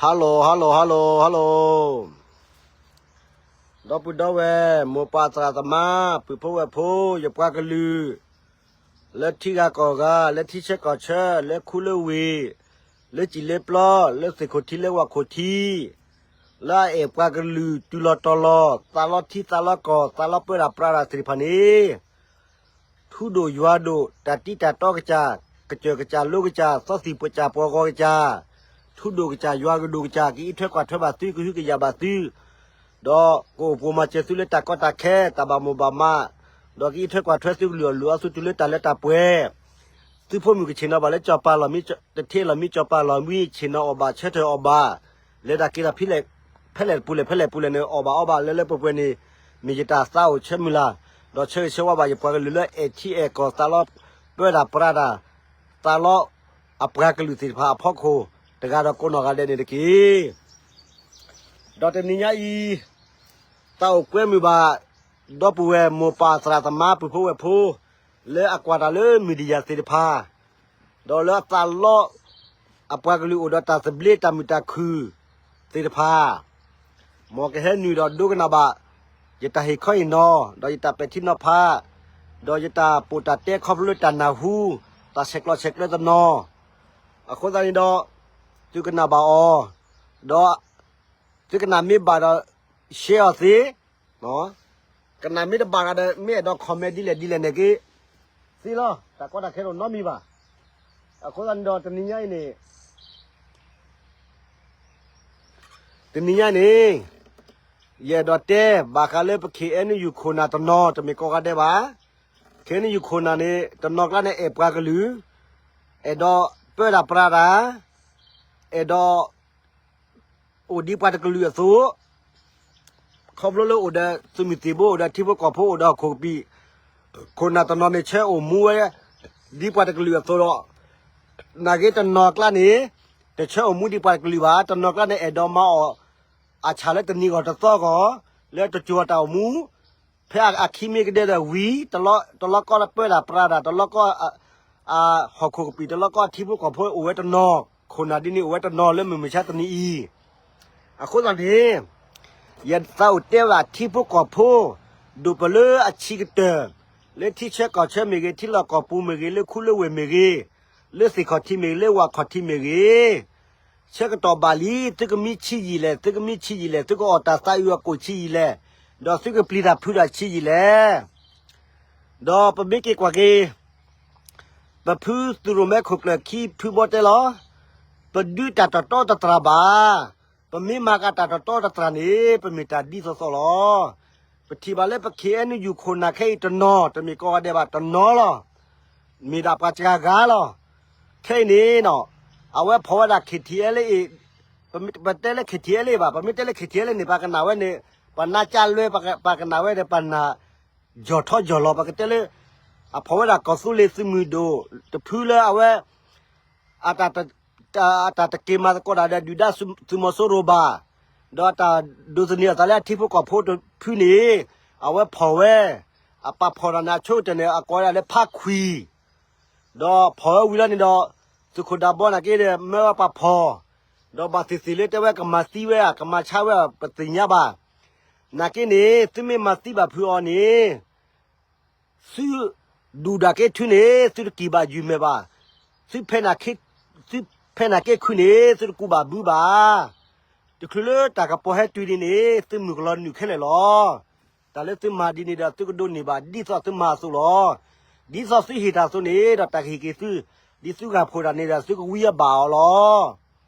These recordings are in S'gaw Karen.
Hello hello hello hello, ဒီပုၢ်ဒီဝဲၢ် မိၢ်ပၢ်သရၣ်သမါ ပုၢ်ဖိဝဲၢ်ဖိ ယပှၤကလုာ် လၢထံဂၤကီၢ်ဂၤ လၢထံဆၢကီၢ်ဆၢ လၢခူလၢဝ့ၢ် လၢစံၣ်လၢပျီ လၢသ့ၣ်ခိၣ်ထံလၢဝၣ်ခိၣ်ထံ လၢအအဲၣ်ပှၤကလုာ်တုၤလီၤတီၤလီၤ သးလီထံသးလီကီၢ် သးလီပၢတၢ်ပြးတၢ်သ့ၣ်တဖၣ်န့ၣ် ထူဒိၣ်ယွၤဒိၣ် တၢ်တံတၢ်တီကစၢ် ကစၢၢ်ကစၢ်လိကစၢ် သီသံၣ်ပှၢ်ကစၢ်ပှီၤဂီၤကစၢ် ထူဒိၣ်ကစၢ်ယွၤကဒိၣ်ကစၢ် ကအံးထွဲကွၢ်ထွဲဘၣ်သု ကဟုကယာ်ဘၣ်သု ဒီးကအိၣ်ပှိၢ်မၤစၢၤသုလၢတၢ်ကီတၢ်ခဲ တၢ်ဘၣ်မိၣ်ဘၣ်မး, ဒီးကအံးထွဲကွၢ်ထွဲသုကလုာ်အီၣ်လုၢ်အီသုတုၤလၢတၢ်လၢတၢ်ပှဲၤ သုဖိမုၣ်ကဆ့ၣ်နီၤဘၣ်လၢစီၤပၤလီၢ်မံ တထ့လီၢ်မံစီၤပၤလီၢ်မံ ဆ့ၣ်နီၤအီၣ်ဘၣ်ဆၢထၢၣ်အီၣ်ဘၣ်, လဲၤတၢ်က့ၤတၢ်ဖဲလဲၣ်, ဖဲလဲၣ်တပူၤလဲၣ် ဖဲလဲၣ်ပူၤလဲၣ်န့ၣ် အီၣ်ဘၣ်အီဘၣ်လၢလၢပှဲၤပှဲၤန့ၣ် မ့ၢ်ယတၢ်သးအိၣ်ဆၢမုၢ်လၢ်, ဒီးဆၢဂ့ၤဆၢဝါဘၣ်ယပှၤကလုာ်လၢအဲၣ်ထံအဲၣ်ကီၢ်သးလီ ပၢတၢ်ပြးတၢ်, သးလီ အပှၤကလုာ်သ့ၣ်တဖၣ်အဖီခိၣ် တဂၤဒီးကိးနီၢ်ဂၤဒဲးန့ၣ်တက့ၢ်. ဒီးတနံၤညါအံၤ သးအိၣ်ကွဲမုာ်ဘၣ် ဒီပုၢ်ဝဲၢ်မိၢ်ပၢ်သရၣ်သမါပုၢ်ဖိဝဲၢ်ဖိ လၢအကွၢ်တၢ်လၢမံၤဒံယၤသ့ၣ်တဖၣ်, ဒီးလၢအသးလီ အပှၤကလုာ်အိၣ်ဒီးတၢ်သဘျ့တၢ်မုာ်တၢ်ခုၣ်သ့ၣ်တဖၣ်, မ်ကဟဲနုာ်ဒီးဒိကနၣ်ဘၣ် ယတၢ်ဟ့ၣ်ခီဟ့ၣ်နီၤ ဒီးယတၢ်ပဲာ်ထံနီၤဖး, ဒီးယတၢ်ပိာ်တၢ်တဲခီဖျိလၢတၢ်နၢ်ဟူ တၢ်ဆဲးကျိးဆဲးကျၢတနီၤ, အဃိသတးန့ၣ်ဒီး သုကနၣ်ဘၣ်အီၤ, ဒီး သုကနၣ်မ့ၢ်ဘၣ်ဒီး share အီၤသ့, ကနၣ်မ့ၢ်တဘၣ်ဒီး မ့ၢ်အဲၣ်ဒိး comment ဒ်လဲၣ်ဒ်လဲၣ်န့ၣ်က့ၤ သ့လီၤ. တၢ်ကီတၢ်ခဲတအိၣ်နီတမံၤဘၣ်. အဃိသတးန့ၣ်ဒီးတနံၤညါအံၤန့ၣ် တနံၤညါန့ၣ် ယအဲၣ်ဒိးတဲ ဘၣ်ဃးလၢပ KNU ခိၣ်နၢ်တနီၤ တမ့ၢ်ကိးဂၤဒဲးဘၣ်. KNU ခိၣ်နၢ်န့ၣ် တနီၤကျါန့ၣ် အဲၣ်ပှၤကလုာ်, အဲၣ်ဒိးပၢတၢ်ပြးတၢ်, အဲၣ်ဒိး အိၣ်ဒ်ပှၤတကလုာ်အသိး, ခီဖျိလၢအိၣ်ဒီးသုးမုၢ်သံၣ်ဘိ အိၣ်ဒီးထံဖိကီၢ်ဖိ အိၣ်ဒီးဟီၣ်ခိၣ်ကပံာ်, ခိၣ်နၢ်တနီၤန့ၣ် ဆၢအိၣ်မူဝဲ ဒ်ပှၤတကလုာ်အသိးဒီး, နာ်က့တနီၤကျါန့ၣ် တဆၢအိၣ်မူဒ်ပှၤတကလုာ်ဘၣ်, တနီၤကျါန့ၣ် အဲၣ်ဒိးမၤအီၣ်အဆၣ်လၢတနံၤဂီၢ်တသီဂီၢ်, လၢတစိၤတၢ်အိၣ်မူ ဖဲအခံမ့ၢ်ကဒဲဒီးဝံၤ တလီၢ်ကီၢ်ပၢတၢ်ပြးတၢ် တလီၢ်ကီၢ် ဟီၣ်ခိၣ်ကပံာ် တလီၢ်ကီၢ်ထံဖိကီၢ်ဖိအိၣ်ဝဲတနီၤ, ခိၣ်နၢ်ဒ်န့ၣ်အိၣ်ဝဲတနီၤ လၢမုၢ်မဆါတနံၤအံၤ, အဃိသတးန့ၣ် ယသးအိၣ်တဲဘၣ်ထံဖိကီၢ်ဖိ ဒိၣ်ပလၢအဆံးကတၢၢ်, လၢထံဆၢကီၢ်ဆၢမ့ၢ်ဂ့ၤ ထံလီၢ်ကီၢ်ပူၤမ့ၢ်ဂ့ၤ လၢခူလၢဝ့ၢ်မ့ၢ်ဂ့ၤ, လၢသ့ၣ်ခီၣ်ထံးမ့ၢ်ဂ့ၤ လၢဝၣ်ခီၣ်ထံးမ့ၢ်ဂ့ၤ ဆၢကတီၢ်ဘၣ်လံ သုကမံဆံးယံာ်လဲၣ် သုကမံဆံးယံာ်လဲၣ် သုကအီၣ်တၢ်သးအုးအကိၣ်ဆံးယံာ်လဲၣ်, ဒီးသုကပျံၤတၢ်ဖုးတၢ်ဆံးယံာ်လဲၣ်. ဒီးပမ့ၢ်က့ၤကွၢ်က့ၤ ပဖုသုးရိၣ်မဲခိၣ်ကျၢၢ်ခံဖုဘီတဲလီၤ, ပဒုးတၢ်တတီတတြၢ်ဘၣ်, ပမ့ၢ်မၤကတၢ်တတီတတြၢ်န့ၣ် ပမ့ၢ်တၢ်ဒ်သိးသိးလီၤ. ပထံၣ်ဘၣ်လၢပ KNU ခိၣ်နၢ်ခဲအံၤတနီၤ တမ့ၢ်ကိးဂၤဒဲးဘၣ်တနီၤလီၤ. မ့ၢ်ဒၣ်ပှၤစှၤဂၤလီၤ. ခဲအံၤန့ၣ် အဝဲဖီၣ်ဝဲဒၣ် KTLA, ပတဲလၢ KTLA ဘၣ်, ပမ့ၢ်တဲလၢ KTLA န့ၣ် ပှၤကနၣ်ဝဲန့ၣ် ပှၤနါကၢ်လွဲ ပှၤကနၣ်ဝဲဒီးပှၤနၢ် ယီၢ်ထီၣ်ယီၢ်လီၤ ပကတဲလၢ အဖီၣ်ဝဲဒၣ်ကီၢ်သူလ့ၤသုးမုၢ်ဒိၣ်တဖုလၢအဝဲ အတၢ်တက့ၤမၤသကိးတၢ်ဒီးဒုၣ်ဒါသုးမီၤစိရိၤဘၣ်, ဒီးတၢ်ဒိးသန့ၤအသးလၢအထံဖိကီၢ်ဖိတဖုန့ၣ် အဝဲဖီၣ်ဝဲ, အပာ်ဖီၣ်တၢ်န့ၣ် အဆိကတၢၢ်န့ၣ် အကိးဝဲဒၣ်လၢဖါခွံ ဒီးဖီၣ်ဝဲဝံၤလီၤန့ၣ်ဒီး သုးခိၣ်ဒၢဘီနာ်က့ဒီး မၢဝဲပှၤဖီၣ်, ဒီးဘၣ်သ့ၣ်သ့ၣ်လၢတဲဝဲကမၤသံဝဲဧါ ကမၤဆါဝဲဧါ ပသ့ၣ်ညါဘၣ်. နာ်က့န့ၣ် သုမ့ၢ်မၤသံဘၣ်ဖုးအီၤန့ၣ် သုဒုၣ်ဒါက့ထုန့ၣ် သုတကံၢ်ဘၣ်ယုၢ်မဲာ်ဘၣ်. သုဖဲနာ်က့, သုဖဲနာ်က့ခုန့ၣ် သုတကူးဘၣ်ဘုဘၣ်. တချုးလၢတၢ်ကပီၤဟဲတုၤဒ်န့ၣ် သုမုၢ်ကလီၤနုာ်ခဲလၢာ်လီၤ. တၢ်လၢသုမၤဒ်န့ၣ်ဒီး သုကဒိးန့ၢ်ဘၣ်ဒ်သိးသုမၤအသိးလီၤ. ဒ်သိးသုဟ့ၣ်တၢ်အသိးန့ၣ် ဒီးတၢ်ကဟ့ၣ်က့ၤသု, ဒ်သုဂၤဖှိၣ်တၢ်န့ၣ်ဒီး သုကဝံအဘၣ်အီၤလီၤ.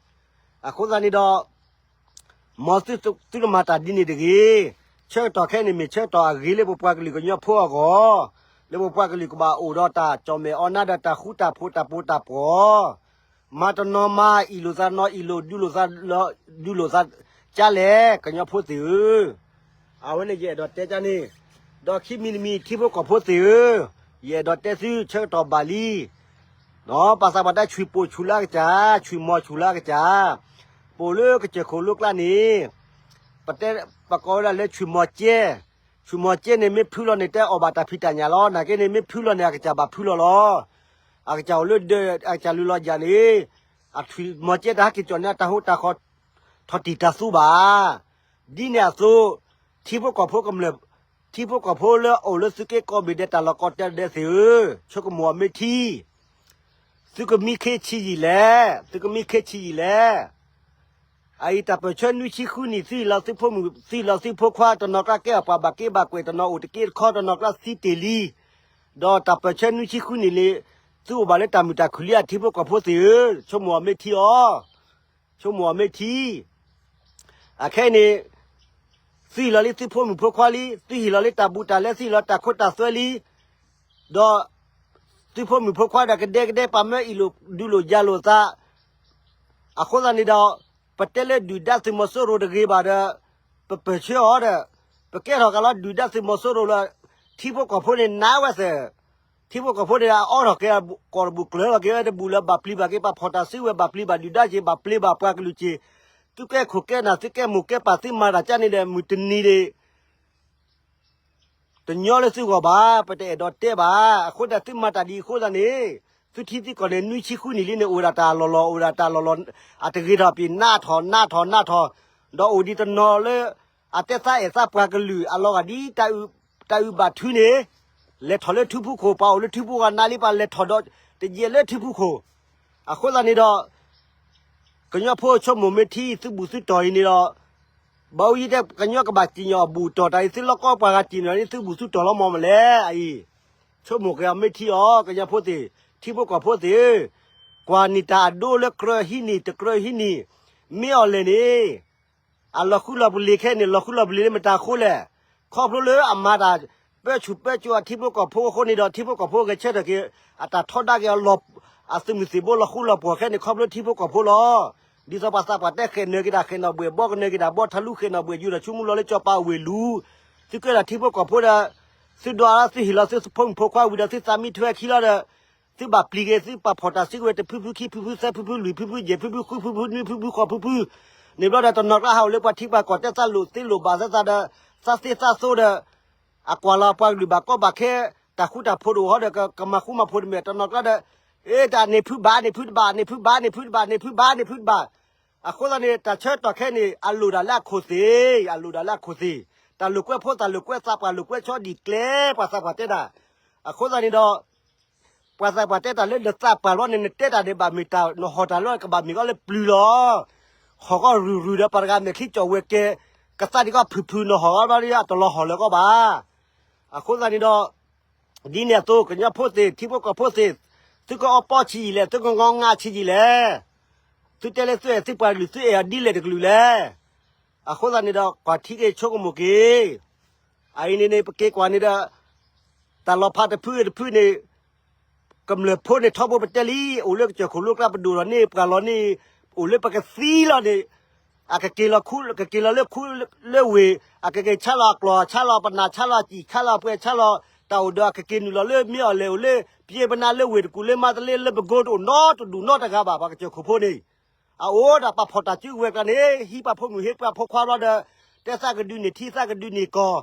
အဃိသတးန့ၣ်ဒီး မ်သုတမၤတၢ်ဒ်န့ၣ်တဂ့ၤ. ဆၢကတီၢ်ခဲအံၤန့ၣ် မ့ၢ်ဆၢကတီၢ်အဂ့ၤလၢပပှၤကလုာ်ကညီဖိအဂီၢ်, လၢပပှၤကလုာ်ကဘၣ်အိၣ်ဒီးတၢ်ကၠီၣ်မဲာ်အီနါဒီးတၢ်ဃူတၢ်ဖိးတၢ်ပီးတၢ်ပှီၤ, မၤတနီၤမၤ အ့ၣ်လိာ်သးနီၤအ့ၣ်လိာ် ဒုးလိာ်သးကၠါလဲၣ် ကညီဖိသ့ၣ်ဧၢ. အဝဲန့ၣ်ယအဲၣ်ဒိးတဲကၠါန့ၣ်, ဒီးခံမံၤတမံၤ ထံဖိကီၢ်ဖိသ့ၣ်ဧၢ, ယအဲၣ်ဒိးတဲသုဆၢကတီၢ်ဘၣ်လံ ပှၤသးပှၢ်တဲ ဆွံၣ်ပိာ်ဆူၣ်လၢအကစၢ်, ဆွံၣ်မီၤဆူၣ်လၢအကစၢ်, ပိာ်လၢကစၢၢ်ခိၣ်လိကျါန့ၣ်, ပတဲ, ပကိးဝဲဒၣ်လၢဆွံၣ်မီၤကဲ, ဆွံၣ်မီၤကဲန့ၣ် မ့ၢ်ဖုလီၤန့ၣ် တဲအီၣ်ဘၣ်တၢ်ဖံးတၢ်ညၣ်လီၤ. နာ်က့န့ၣ် မ့ၢ်ဖုလီၤန့ၣ် အကစၢ်ဘၣ်ဖုလီၤလီၤ. အကစၢ်အိၣ်လၢဒၢး အကစၢ်လုၢ်လီၤယၣ်န့ၣ်, အဆွံၣ်မီၤကဲတၢ်ဟဲက့ၤကၠီၣ်န့ၢ်အတၢ်ဟိတၢ်ဃီ ထီၣ်တံၢ်တၢ်သူဘၣ်. ဒ်န့ၣ်အသိး, ထံဖိကီၢ်ဖိကမျၢၢ်, ထံဖိကီၢ်ဖိလၢအအိၣ်လၢသုးက့ကိးဘ့ၣ်ဒဲးတၢ်လီၢ်ကိးတဲဒဲးသ့ၣ်ဧၢ, ဆိကမိၣ်အီၤမ့ၢ်ထံ, သုကမံခ့ဆံးယံာ်လဲၣ်, သုကမံခ့ဆံးယံာ်လဲၣ်. အအံၤတၢ်ပၢၢ်ဆၢနွံဆံဃုနံၣ် သုဟ့ၣ်လီၤသုဖိမုၣ် သုဟ့ၣ်လီၤသုဖိခွါ တနီၤကျါကဲအီၣ်ပှၤဘၣ်က့ဘၣ်ကွဲၢ် တနီၤအိၣ်တက့တခီ တနီၤကျါသံတ့ၢ်လံ, ဒီးတၢ်ပၢၢ်ဆၢနွံဆံဃုနံၣ်လံ, သုအိၣ်ဘၣ်လၢတၢ်မုာ်တၢ်ခုၣ်လံ အထံဖိကီၢ်ဖိသ့ၣ်ဧၢ, ဆိကမိၣ်အီၤမ့ၢ်ထံအီၤ, ဆိကမိၣ်အီၤမ့ၢ်ထံ. အခဲအံၤန့ၣ် သုဟ့ၣ်လီၤလံသုဖိမုၣ်ဖိခွါလံ, သုဟ့ၣ်လီၤလံတၢ်ဘူးတၢ်လဲ သုဟ့ၣ်လီၤတၢ်ခိတၢ်သွဲလံ, ဒီး သုဖိမုၣ်ဖိခွါဒီးကဒဲကဒဲ ပှၤမၢအံၣ်လိာ်ဒုးလိာ်ယၤလိာ်သး, အဃိသတးန့ၣ်ဒီး ပတဲလၢဒုၣ်ဒါသုးမီၤစိရိၤတဂ့ၤဘၣ်ဒီး ပပၢၢ်ဆၢအီၤဒီး ပကဲထီၣ်က့ၤလီၤဒုၣ်ဒါသုးမီၤစိရိၤလၢ ထံဖိကီၢ်ဖိန့ၣ် နါဝဲသ့ၣ်, ထံဖိကီၢ်ဖိန့ၣ် အအီထီၣ်က့ၤ ကီၢ်တဘူၣ်ကျၢၤလီၤက့ၤဝဲတဘူၣ်လၢၤ ဘၣ်ပျံၤဘၣ်က့ၤ ပှၤဖီၣ်တၢ်စုဝဲ ဘၣ်ပျံၤဘၣ်ဒုၣ်ဒါက့ၤ ဘၣ်ပျံၤဘၣ်ပှၤကလုာ်က့ၤ, သုကဲခိၣ်ကဲနၢ် သုကဲမိၢ်ကဲပၢ် သုမၤတၢ်ကၢ်န့ၣ်ဒီး မုၢ်တနံၤန့ၣ် တညီလၢသုဂီၢ်ဘၣ်, ပတအဲၣ်ဒိးတဲဘၣ်. အဃိသတးသုမၤတၢ်ဒ်အံၤအဃိသတးန့ၣ် သုထံသုကီၢ်န့ၣ် နွံဆံဃုနံၣ်လံန့ၣ် အိၣ်ဒၣ်တၢ်လီၢ်လီၢ် အိၣ်ဒၣ်တၢ်လီၢ်လီၢ် အတဂ့ၤထီၣ်ပှၤ နးထီၣ်နးထီၣ်နးထီၣ်, ဒီးအိၣ်ဒံးတနီၤလၢ အတဲသးအဲၣ်သးပှၤကလုာ် အလီၤဂာ်ဒ် တၢ်အုၣ်ဘၣ်ထုန့ၣ် လဲၤထီၣ်လၢထံဖုခိၣ် ပှၤအိၣ်လၢထံဖုဂီၢ်နးလံ ပှၤလဲၤထီၣ်ဒီးတယဲၢ်လၢထံဖုခိၣ်, အဃိသတးန့ၣ်ဒီး ကညီဖိဆိကမိၣ်မ့ၢ်ထံ သုဘူၣ်သုတီၢ်အံၤန့ၣ်ဒီး ဘၣ်အူယံၤတဲ ကညီကဘၣ်စံၣ်ညီၣ်အဘူၣ်တီၢ်တၢ်အံၤ သုလီၢ်ကီပှၤဂၤစံၣ်ညီၣ်န့ၣ် သုဘူၣ်သုတီၢ်လီၤမၢ်မလဲၣ်အံၤ, ဆိကမိၣ်က့ၤအီၤမ့ၢ်ထံအီၤ ကညီဖိသ့ၣ် ထံဖိကီၢ်ဖိသ့ၣ်ဧၢ, ကွၢ်န့ၢ်တၢ်အဒိလၢကြၢးဟံးန့ၢ် တကြၢးဟံးန့ၢ်, မ့ၢ်အီၤလဲၣ်န့ၣ် အလီၤဃူလီၤပလ့ၤခဲန့ၣ် လီၤဃူလီၤပလ့ၤလၢမတၤအဃိလဲၣ်, ခီဖျိလၢအမၤတၢ် ပၢဆူၣ်ပၢစိးအထံဖိကီၢ်ဖိအဃိန့ၣ်ဒီး ထံဖိကီၢ်ဖိဂဲၤဆၢထၢၣ်က့ၤ အတၢ်ထီဒါက့ၤအလီၢ် အသုးမုၢ်သံၣ်ဘိလီၤဃူလီၤပှီၢ်ခဲန့ၣ် ခီဖျိထံဖိကီၢ်ဖိလီၤ. ဒ်သိးပှၤသးပှၢ်တဲဃဲၣ်နၢၤက့ၤတၢ်ဃဲၣ်နီၣ်ဘှဲၣ် ဘီကနၢၤက့ၤတၢ်ဘီထါလူဃဲၣ်နီၣ်ဘှဲၣ် ယူၤထီၣ်ဆူမုၢ်လီၤလၢစီၤပၤဝ့ၢ်လူၤ, သုကဲထီၣ်ထံဖိကီၢ်ဖိဒီး သုဒွးလၢသုဟ့ၣ်လီၤသုဖိမုၣ်ဖိခွါဝံၤဒီးသုသးမံထွဲခံလီၤဒီး သုဘၣ်ပျံၤက့ၤ သုပာ်ဖှိၣ်တၢ်စုကဝဲၤတဖုဖုခံဖုဖုသၢဖုဖုလွံၢ်ဖုဖုယဲၢ်ဖုဖုဃုဖုဖုနွံဖုဖုဃိးဖုဖုန့ၣ်ဘျီဒီး တနီၤကျါဟးအိၣ်လၢပှၤထံပှၤကီၢ်တဲသးလိာ်သ့လိာ်ဘၣ်သးသးဒီး သးသ့သးသိဒီး အကွၢ်လီၤပှၤကလုာ်ဘၣ်ကီဘၣ်ခဲ တၢ်ဃူတၢ်ဖိးတအိၣ်ဟီဒီး ကမၤဃူမၤဖိးတမ့ၢ် တနီၤကျါဒီး အ့ တၢ်န့ၢ်ဖုဘၣ် န့ၢ်ဖုတဘၣ် န့ၢ်ဖုဘၣ် န့ၢ်ဖုတဘၣ် န့ၢ်ဖုဘၣ် န့ၢ်ဖုတဘၣ် အဃိသတးန့ၣ် တၢ်ဆၢကတီၢ်ခဲအံၤန့ၣ် အလိၣ်ဒၣ်လၢအခိၣ်သ့ၣ်, အလိၣ်ဒၣ်လၢအခိၣ်သ့ၣ်, တၢ်လိာ်ကွဲဖိ တၢ်လိာ်ကွဲသးပှၢ်လိာ်ကွဲဆီဒ်ကျဲ ပှၤသးပှၢ်တဲတၢ်, အဃိသတးန့ၣ်ဒီး ပှၤသးပှၢ်တဲတၢ်လၢနသးပှၢ်လီၤန့ၣ် နတဲတၢ်ဒ်ဘၣ်မ့ၢ်တၢ် နဟီၣ်တၢ်လၢကဘၣ်မ့ၢ်ကီလၢပျုၤလီၤ. ဟီၣ်ကီၢ်ရုၢ်ရုၢ်ဒီးပှၤတဂၤမဲာ်ချံကၠီၣ်ဝဲကဲ ကသးဒ်ကီၢ်ဖုၣ်ဖုၣ် နဟီၣ်ကီၢ်ဘျီဒီးအတလီၤဟီၣ်လၢၤကီၢ်ဘၣ်. အဃိသတးန့ၣ်ဒီး ဒ်န့ၣ်အသိး ကညီဖိသ့ၣ် ထံဖိကီၢ်ဖိသ့ၣ် သုကအီပီဆံးယံာ်လဲၣ် သုကငီငါဆံးယံာ်လဲၣ်. သုတဲလၢသုအဲၣ်သုပှၤကလုာ် သုအဲၣ်အီၤဒ်လဲၣ်တကလုာ်လဲၣ်. အဃိသတးန့ၣ်ဒီး ကွၢ်ထံက့ၤဆိကမိၣ်က့ၤ အအံၤန့ၣ်န့ၣ် ပက့ၤကွၢ်န့ၣ်ဒီး တၢ်လီၤဖးတဖုတဖုန့ၣ် ကမျၢၢ်ဖိန့ၣ် ထီဘိပတဲလံ အိၣ်လၢကစၢၢ်ခိၣ်လိကျါ ပဒိၣ်ထီၣ်န့ၢ်ပှၤလီၤန့ၣ် အိၣ်လၢပကသံလီၤန့ၣ် အကက့ၤလီၤခူ ကက့ၤလီၤလၢခူလၢဝ့ၢ် အကက့ၤဆါလီၤအကျီၢ် ဆါလီၤပနၢ် ဆါလီၤစံာ် ဆါလီၤပှဲၤ ဆါလီၤတၢ်အိၣ်ဒီး အကက့ၤနုာ်လီၤလၢမ့ၢ်အီၤလဲၣ် အိၣ်လၢပျ့ပနါလၢဝ့ၢ်တကူၣ်လၢမါတလ့လၢပကိတအိၣ်နီတဒူၣ်နီတဂၤဘၣ် ပှၤကစၢၢ်ခိၣ်ဖိန့ၣ် အအိၣ်ဒၣ်ပာ်ဖှိၣ်တၢ်စုကဝဲၤကျါန့ၣ် ဟံးပှၤဖိမုၣ်ဟံးပှၤဖိခွါဘျီဒီး တဲသးကဒုးန့ၢ်ထံသးကဒုးန့ၢ်ကီၢ်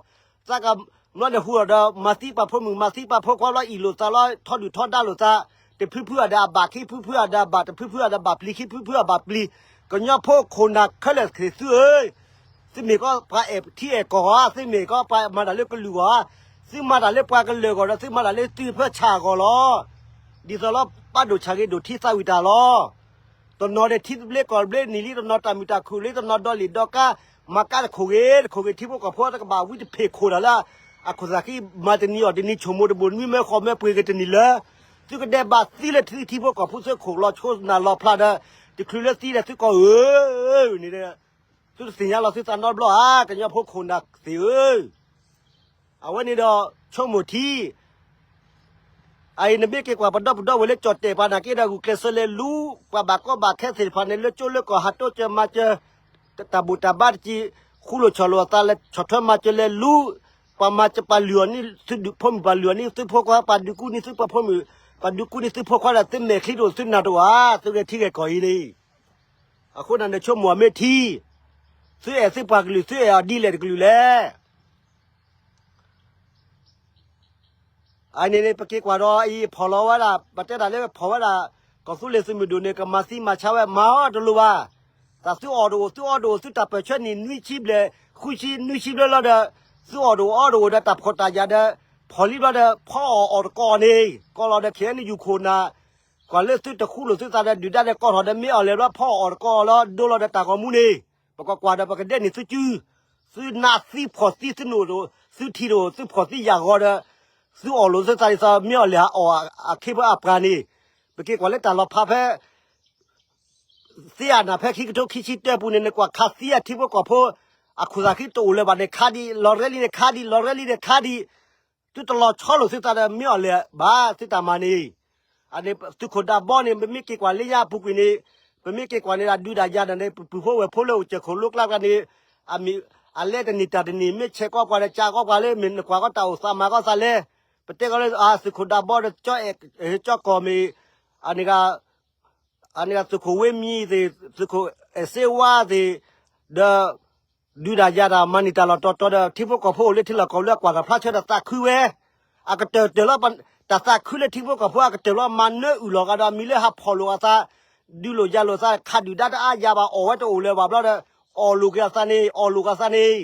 သးကဘျီန့ၣ်ဟူးဒီး မၤသံပှၤဖိမုၣ်မၤသံပှၤဖိခွါဘျီ အ့ၣ်လိာ်သးလီၤ ထီဒုၣ်ထီဒါလိာ်သး တဖုဖုအဒၣ်အဘၣ် ခံဖုဖုအဒၣ်အဘၣ် တဖုဖုအဒၣ်ဘၣ်ပျံၤ ခံဖုဖုအဘၣ်ပျံၤ ကညီဖိခိၣ်နၢ်ခဲလၢာ်သ့ၣ်သုဧၢ သုမ့ၢ်ကီးပှၤအဲၣ်ထံအဲၣ်ကီၢ်ဧါ သုမ့ၢ်ကီးပှၤမၤတၢ်လၢကလုာ်အဂီၢ်ဧါ သုမၤတၢ်လၢပှၤကလုာ်အဂီၢ်ဒီး သုမၤတၢ်လၢသုဖၢဆၣ်အဂီၢ်လီၤ. ဒ်သိးလီၤ ဘၣ်ဒိၣ်ဆၣ်ဂ့ၤဒိၣ်ထံသးဝံၣ်တၢ်လီၤ. တနီၤဒီးထံသဘျ့ကီၢ်သဘျ့နံၤလံ တနီၤတၢ်မုာ်တၢ်ခုၣ်လံ တနီၤဒီလံာ်ဒီကါ မၤကါတခိၣ်ဂ့ၤ တခိၣ်ဂ့ၤ ထံဖိကီၢ်ဖိတကဘၣ်ဝံတဖ့ၣ်ခိၣ်တၢ်လၢ အခိၣ်သးခံ မၤတနံၤအီၣ်တနံၤ ဆိမိၣ်တဘိၣ်နွံမၢဃီၣ်မၢပှ့ၤက့ၤတနံၤလၢ သုကဒဲးဘးသံလၢထံဖိကီၢ်ဖိသုခိၣ်လီၤဆိနၢ်လီၤဖျါဒီး တချုးလၢသံဒီးသုကီၢ်ဧၢ န့ၣ်ဒီး သုတသ့ၣ်ညါလီၤသုသးနီတဘျီဧါ ကညီဖိခိၣ်နၢ်သ့ၣ်ဧၢ အဝဲန့ၣ်ဒီး ဆိကမိၣ်ထံ အအံၤနမ့ၢ်က့ၤကွၢ်ပဒီပုၢ်ဒီဝဲၢ်လၢကၠီၣ်တဲာ်ပှၤနာ်က့ဒီး ဂုာ်ကျဲးစၢးလဲၤလူၤ ပှၤဘၣ်ကီဘၣ်ခဲသ့ၣ်တဖၣ်န့ၣ် လၢကၠိလၢကီၢ်ဟးတိစၢၤမၤစၢၤ တၢ်ဘူၣ်တၢ်ဘါတက့ၢ် ဃူလိာ်ဆီၣ်လိာ်အသးလၢဆီၣ်ထွဲမၤစၢၤလဲၤလူၤ ပှၤမၤစၢၤပှၤလုၢ်အီၤန့ၣ် သုဒုးဖိမုၣ်ပှၤလုၢ်အီၤန့ၣ် သုဖိခွါပှၤဒုးကူန့ၢ်သုပှၤဖိမုၣ် ပှၤဒုးကူန့ၢ်သုဖိခွါဒီး သုမဲာ်ချံတအိၣ်သုနၢ်တအိၣ်ဧါ သုဂဲၤထံဂဲၤကီၢ်အံၤန့ၣ် အဃိန့ၣ်နဆိကမိၣ်အီၤမ့ၢ်ထံ သုအဲၣ်သုပှၤကလုာ် သုအဲၣ်အီၤဒ်လဲၣ်တကလုာ်လဲၣ် အန့ၣ်န့ၣ် ပက့ၤကွၢ်ဒီးအံၤ ဖီၣ်လီၤဝဲဒၣ် ပတဲတၢ်လၢဖီၣ်ဝဲဒၣ် ကီၢ်သူလ့ၤသုးမုၢ်ဒိၣ်န့ၣ် ကမၤသံမၤဆါဝဲ မၤအီၤတလိၣ်ဘၣ်. တၢ်သုအီၣ်တအိၣ် သုအီတအိၣ် သုတၢ်ပၢၢ်ဆၢနံၣ်နွံဆံဘျဲၣ် ဃုဆံ နွံဆံဘျဲၣ်လီၤဒီး သုအီၣ်တအိၣ်အီတအိၣ်ဒီးတၢ်ဖှီၣ်တၢ်ယာ်ဒီး ဖီၣ်လံဘျီဒီး ဖီအီၣ်အီၣ်တကိးန့ၣ် ကိးလီၤဒီး ခဲအံၤနယူၤခိၣ်နၢ် ကွၢ်လၢသုတဃူလိာ်သုသးဒီးဒုၣ်ဒါဒီးကိးထီၣ်ဒီးမ့ၢ်အီၣ်လဲၣ်ဘျီ ဖီအီၣ်အီၣ်တကိးလီၤ ဒိလီၤဒီးတၢ်ဂီၤမူန့ၣ် ပကကွၢ်ဒီးပကဒဲန့ၣ်သုစု သုနးသံဖှီၣ်သံ သုနအိၣ်တအိၣ် သုထံၣ်တအိၣ် သုဖှီၣ်သံယာ်ဂီၤဒီး သုအီၣ်လိာ်သုသးဒ်သိး မ့ၢ်အီၣ်လဲၣ်အီၣ်အခ့အပှၤန့ၣ် ပက့ၤကွၢ်လၢတၢ်လီၤဖးဖဲ သ့ၣ်အနၢ်ဖဲခံကထိခံဆံတၢပူၤန့ၣ် နကွၢ်ခးသံအထံဖိကီၢ်ဖိ အခိၣ်သးခံတအိၣ်လၢၤဘၣ်န့ၣ် ခးဒံး လီၤရဲလံန့ၣ် ခးဒံး လီၤရဲလံန့ၣ် ခးဒံး သုတလီၤဆီလိာ်သုသးဒီး မ့ၢ်အီၣ်လဲၣ်ဘၣ် သုတၢ်မၤန့ၣ် အန့ၣ် သုးခိၣ်ဒးဘီန့ၣ် ပမ့ၢ်က့ၤကွၢ်လၢညါအပူၤကွံာ်န့ၣ် ပမ့ၢ်က့ၤကွၢ်န့ၣ် ဒုးတၢ်ယၤဒီးန့ၣ် ပပုၢ်ဖိဝဲၢ်ဖိလၢအိၣ်စၢၤခိၣ်လိကျါကျါန့ၣ် အလဲတနံၣ်တၢ်တနံၣ် မ့ၢ်ဆဲးကီးပှၤဒီး ကးကီးပှၤလၢမ့ၢ်နကွၢ်ကီးတၢ်အိၣ်သးမၤကီးသးလဲၣ် ပတဲကီးလၢ သုးခိၣ်ဒးဘီဒီး ကၠီကီၢ်မ့ၢ် အန့ၣ် အန့ၣ်သုးခိၣ်ဝ့မံသ့ၣ် သုးခိၣ်အဲၣ်စ့ဝါသ့ၣ် ဒီး ဒုးတၢ်ယၤတၢ်မၤန့ၢ်တၢ်လီၢ်တီၤတီၤဒီး ထံဖိကီၢ်ဖိအိၣ်လၢထံလီၢ်ကီၢ်လၢအကွၢ်တၢ်ဖျါဆၢဒီးသးခုဝဲ အကတၢၢ်တၢၢ်လီၤ တၢ်သးခုလၢထံဖိကီၢ်ဖိအကတၢၢ်လီၤ မၤနၢအုၣ်လီၤဂာ်ဒီးအမံၤလၢဟးဖီၣ်လိာ်အသး ဒုးလိာ်ယၤလိာ်သး ခးဒုၣ်ဒါတအါယၤဘၣ် အီၣ်ဝဲတအိၣ်လၢၤဘၣ်ဘျီဒီး အီၣ်လိာ်က့ၤအသးန့ၣ် အီၣ်လိာ်က့ၤအသးန့ၣ်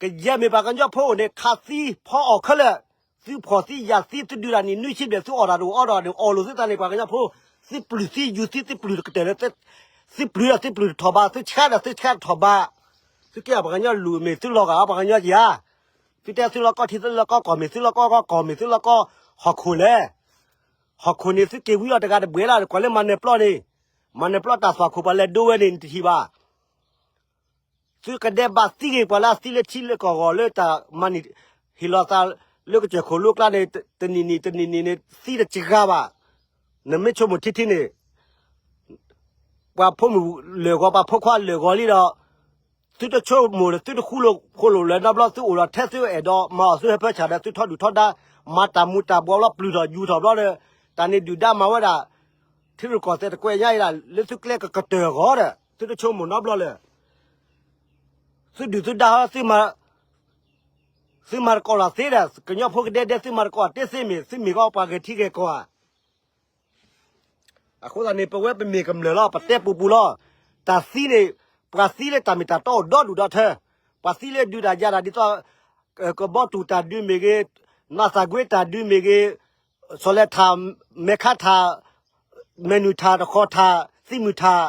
ကယဲၢ်မ့ၢ်ပှၤကညီဖိအိၣ်န့ၣ် ခးသံဖီအီၣ်ခဲလၢာ်, သုဖီၣ်သံယာ်သံ သုဒုးတၢ်နံၣ်နွံဆံဘျဲၣ် သုအီၣ်တၢ်တအိၣ်အီတၢ်တအိၣ် အီၣ်လိာ်သုသးန့ၣ် ပှၤကညီဖိ, သုပျုၢ်သံယူၤသံ သုပျုၢ်တကတၢၢ်လၢ, သုပျုၢ်ဒီးသုပျုၢ်တထီၣ်ဘး သုဆှါဒီးသုဆှါတထီၣ်ဘး, သုကဲအီၤပှၤကညီလူၤမ့ၢ်သုလီၤဂာ်အီၤ ပှၤကညီက့ၤဧါ, သုတဲသုလီၢ်ကီၢ်ထံ သုလီၢ်ကီၢ်ကီၢ်မ့ၢ် သုလီၢ်ကီၢ်ကီၢ်ကီၢ်မ့ၢ် သုလီၢ်ကီၢ်ဟီၣ်ခိၣ်လဲၣ်, ဟီၣ်ခိၣ်န့ၣ် သုက့ၤဝံအီၤတဂၤတဘှဲးလၢ် ကွၢ်လၢမၤနၢၤပျီန့ၣ်, မၤနၢၤပျီတၢ်သွၣ်ခိၣ်ပှၤလဲၤဒိဝဲန့ၣ် နတထံၣ်ဘၣ် သုကဒဲးဘးသံဂ့ၤပှၤလၢအသံလၢထံလၢကီၢ်ဂီၤလၢတၢ်မၤန့ၢ်, ဟ့ၣ်လီၤသးလၢကစၢၢ်ခိၣ်လိကျါန့ၣ် တနံၣ်နံၣ်တနံၣ်နံၣ်န့ၣ် သံတစှၤဘၣ်, နမ့ၢ်ဆိကမိၣ်ထံထံန့ၣ်, ပှၤဖိမုၣ်လၢာ်ဂီၤ ပှၤဖိခွါလၢာ်ဂီၤလံဒီး, သုတဆိကမိၣ်ဒီး သုတဃူလိာ်ဖိးလိာ်လၢၤနီတဘျီ သုအိၣ်ဒီးထဲသုအဲၣ်ဒိးမၤအီၣ်သုဟၢဖၢဆၣ်ဒီး သုထီဒုၣ်ထီဒါ, မၤတၢ်မူၤတၢ်ဘှီးဘျီပျုၢ်ထီၣ်ယူၤထီၣ်ဘျီဒီး, တၢ်န့ၣ်ဒုၣ်ဒါမၤဝဲဒၣ်, ထံရူၢ်ကီၢ်သဲးတကွဲးညါအံၤဒၣ် လၢသုကျဲကကတၢၢ်အဂီၢ်ဒီး သုတဆိကမိၣ်နီတဘျီလၢၤ သုဒုၣ်သုဒါဟီ သုမၤတကိးတၢ်သ့ဒီး ကညီဖိကဒဲဒဲ သုမၤတကိးတၢ်သ့မ့ၢ် သုမ့ၢ်ကီးပှၤဂဲၤထံဂဲၤကီၢ်ဧါ. အဃိသတးန့ၣ် ပဝဲပမ့ၢ်ကမျၢၢ်လီၤ ပတဲပူၤပူၤလီၤ. တၢ်သံန့ၣ် ပှၤသံလၢတၢ်မ့ၢ်တၢ်တီအိၣ်ဒီဒူၣ်ဒီထၢ, ပှၤသံလၢဒုးတၢ်ယၤတၢ်ဒ်သိး ကဘီတူၢ်တၢ်ဒုးမ့ၢ်ဂ့ၤ, နီၢ်သးကွ့တၢ်ဒုးမ့ၢ်ဂ့ၤ, စီၤလဲၤထၣ်, မဲာ်ခါထၣ်, မဲာ်နုာ်ထၣ်, တဃီၤထၣ်, သံမုၢ်ထၣ်,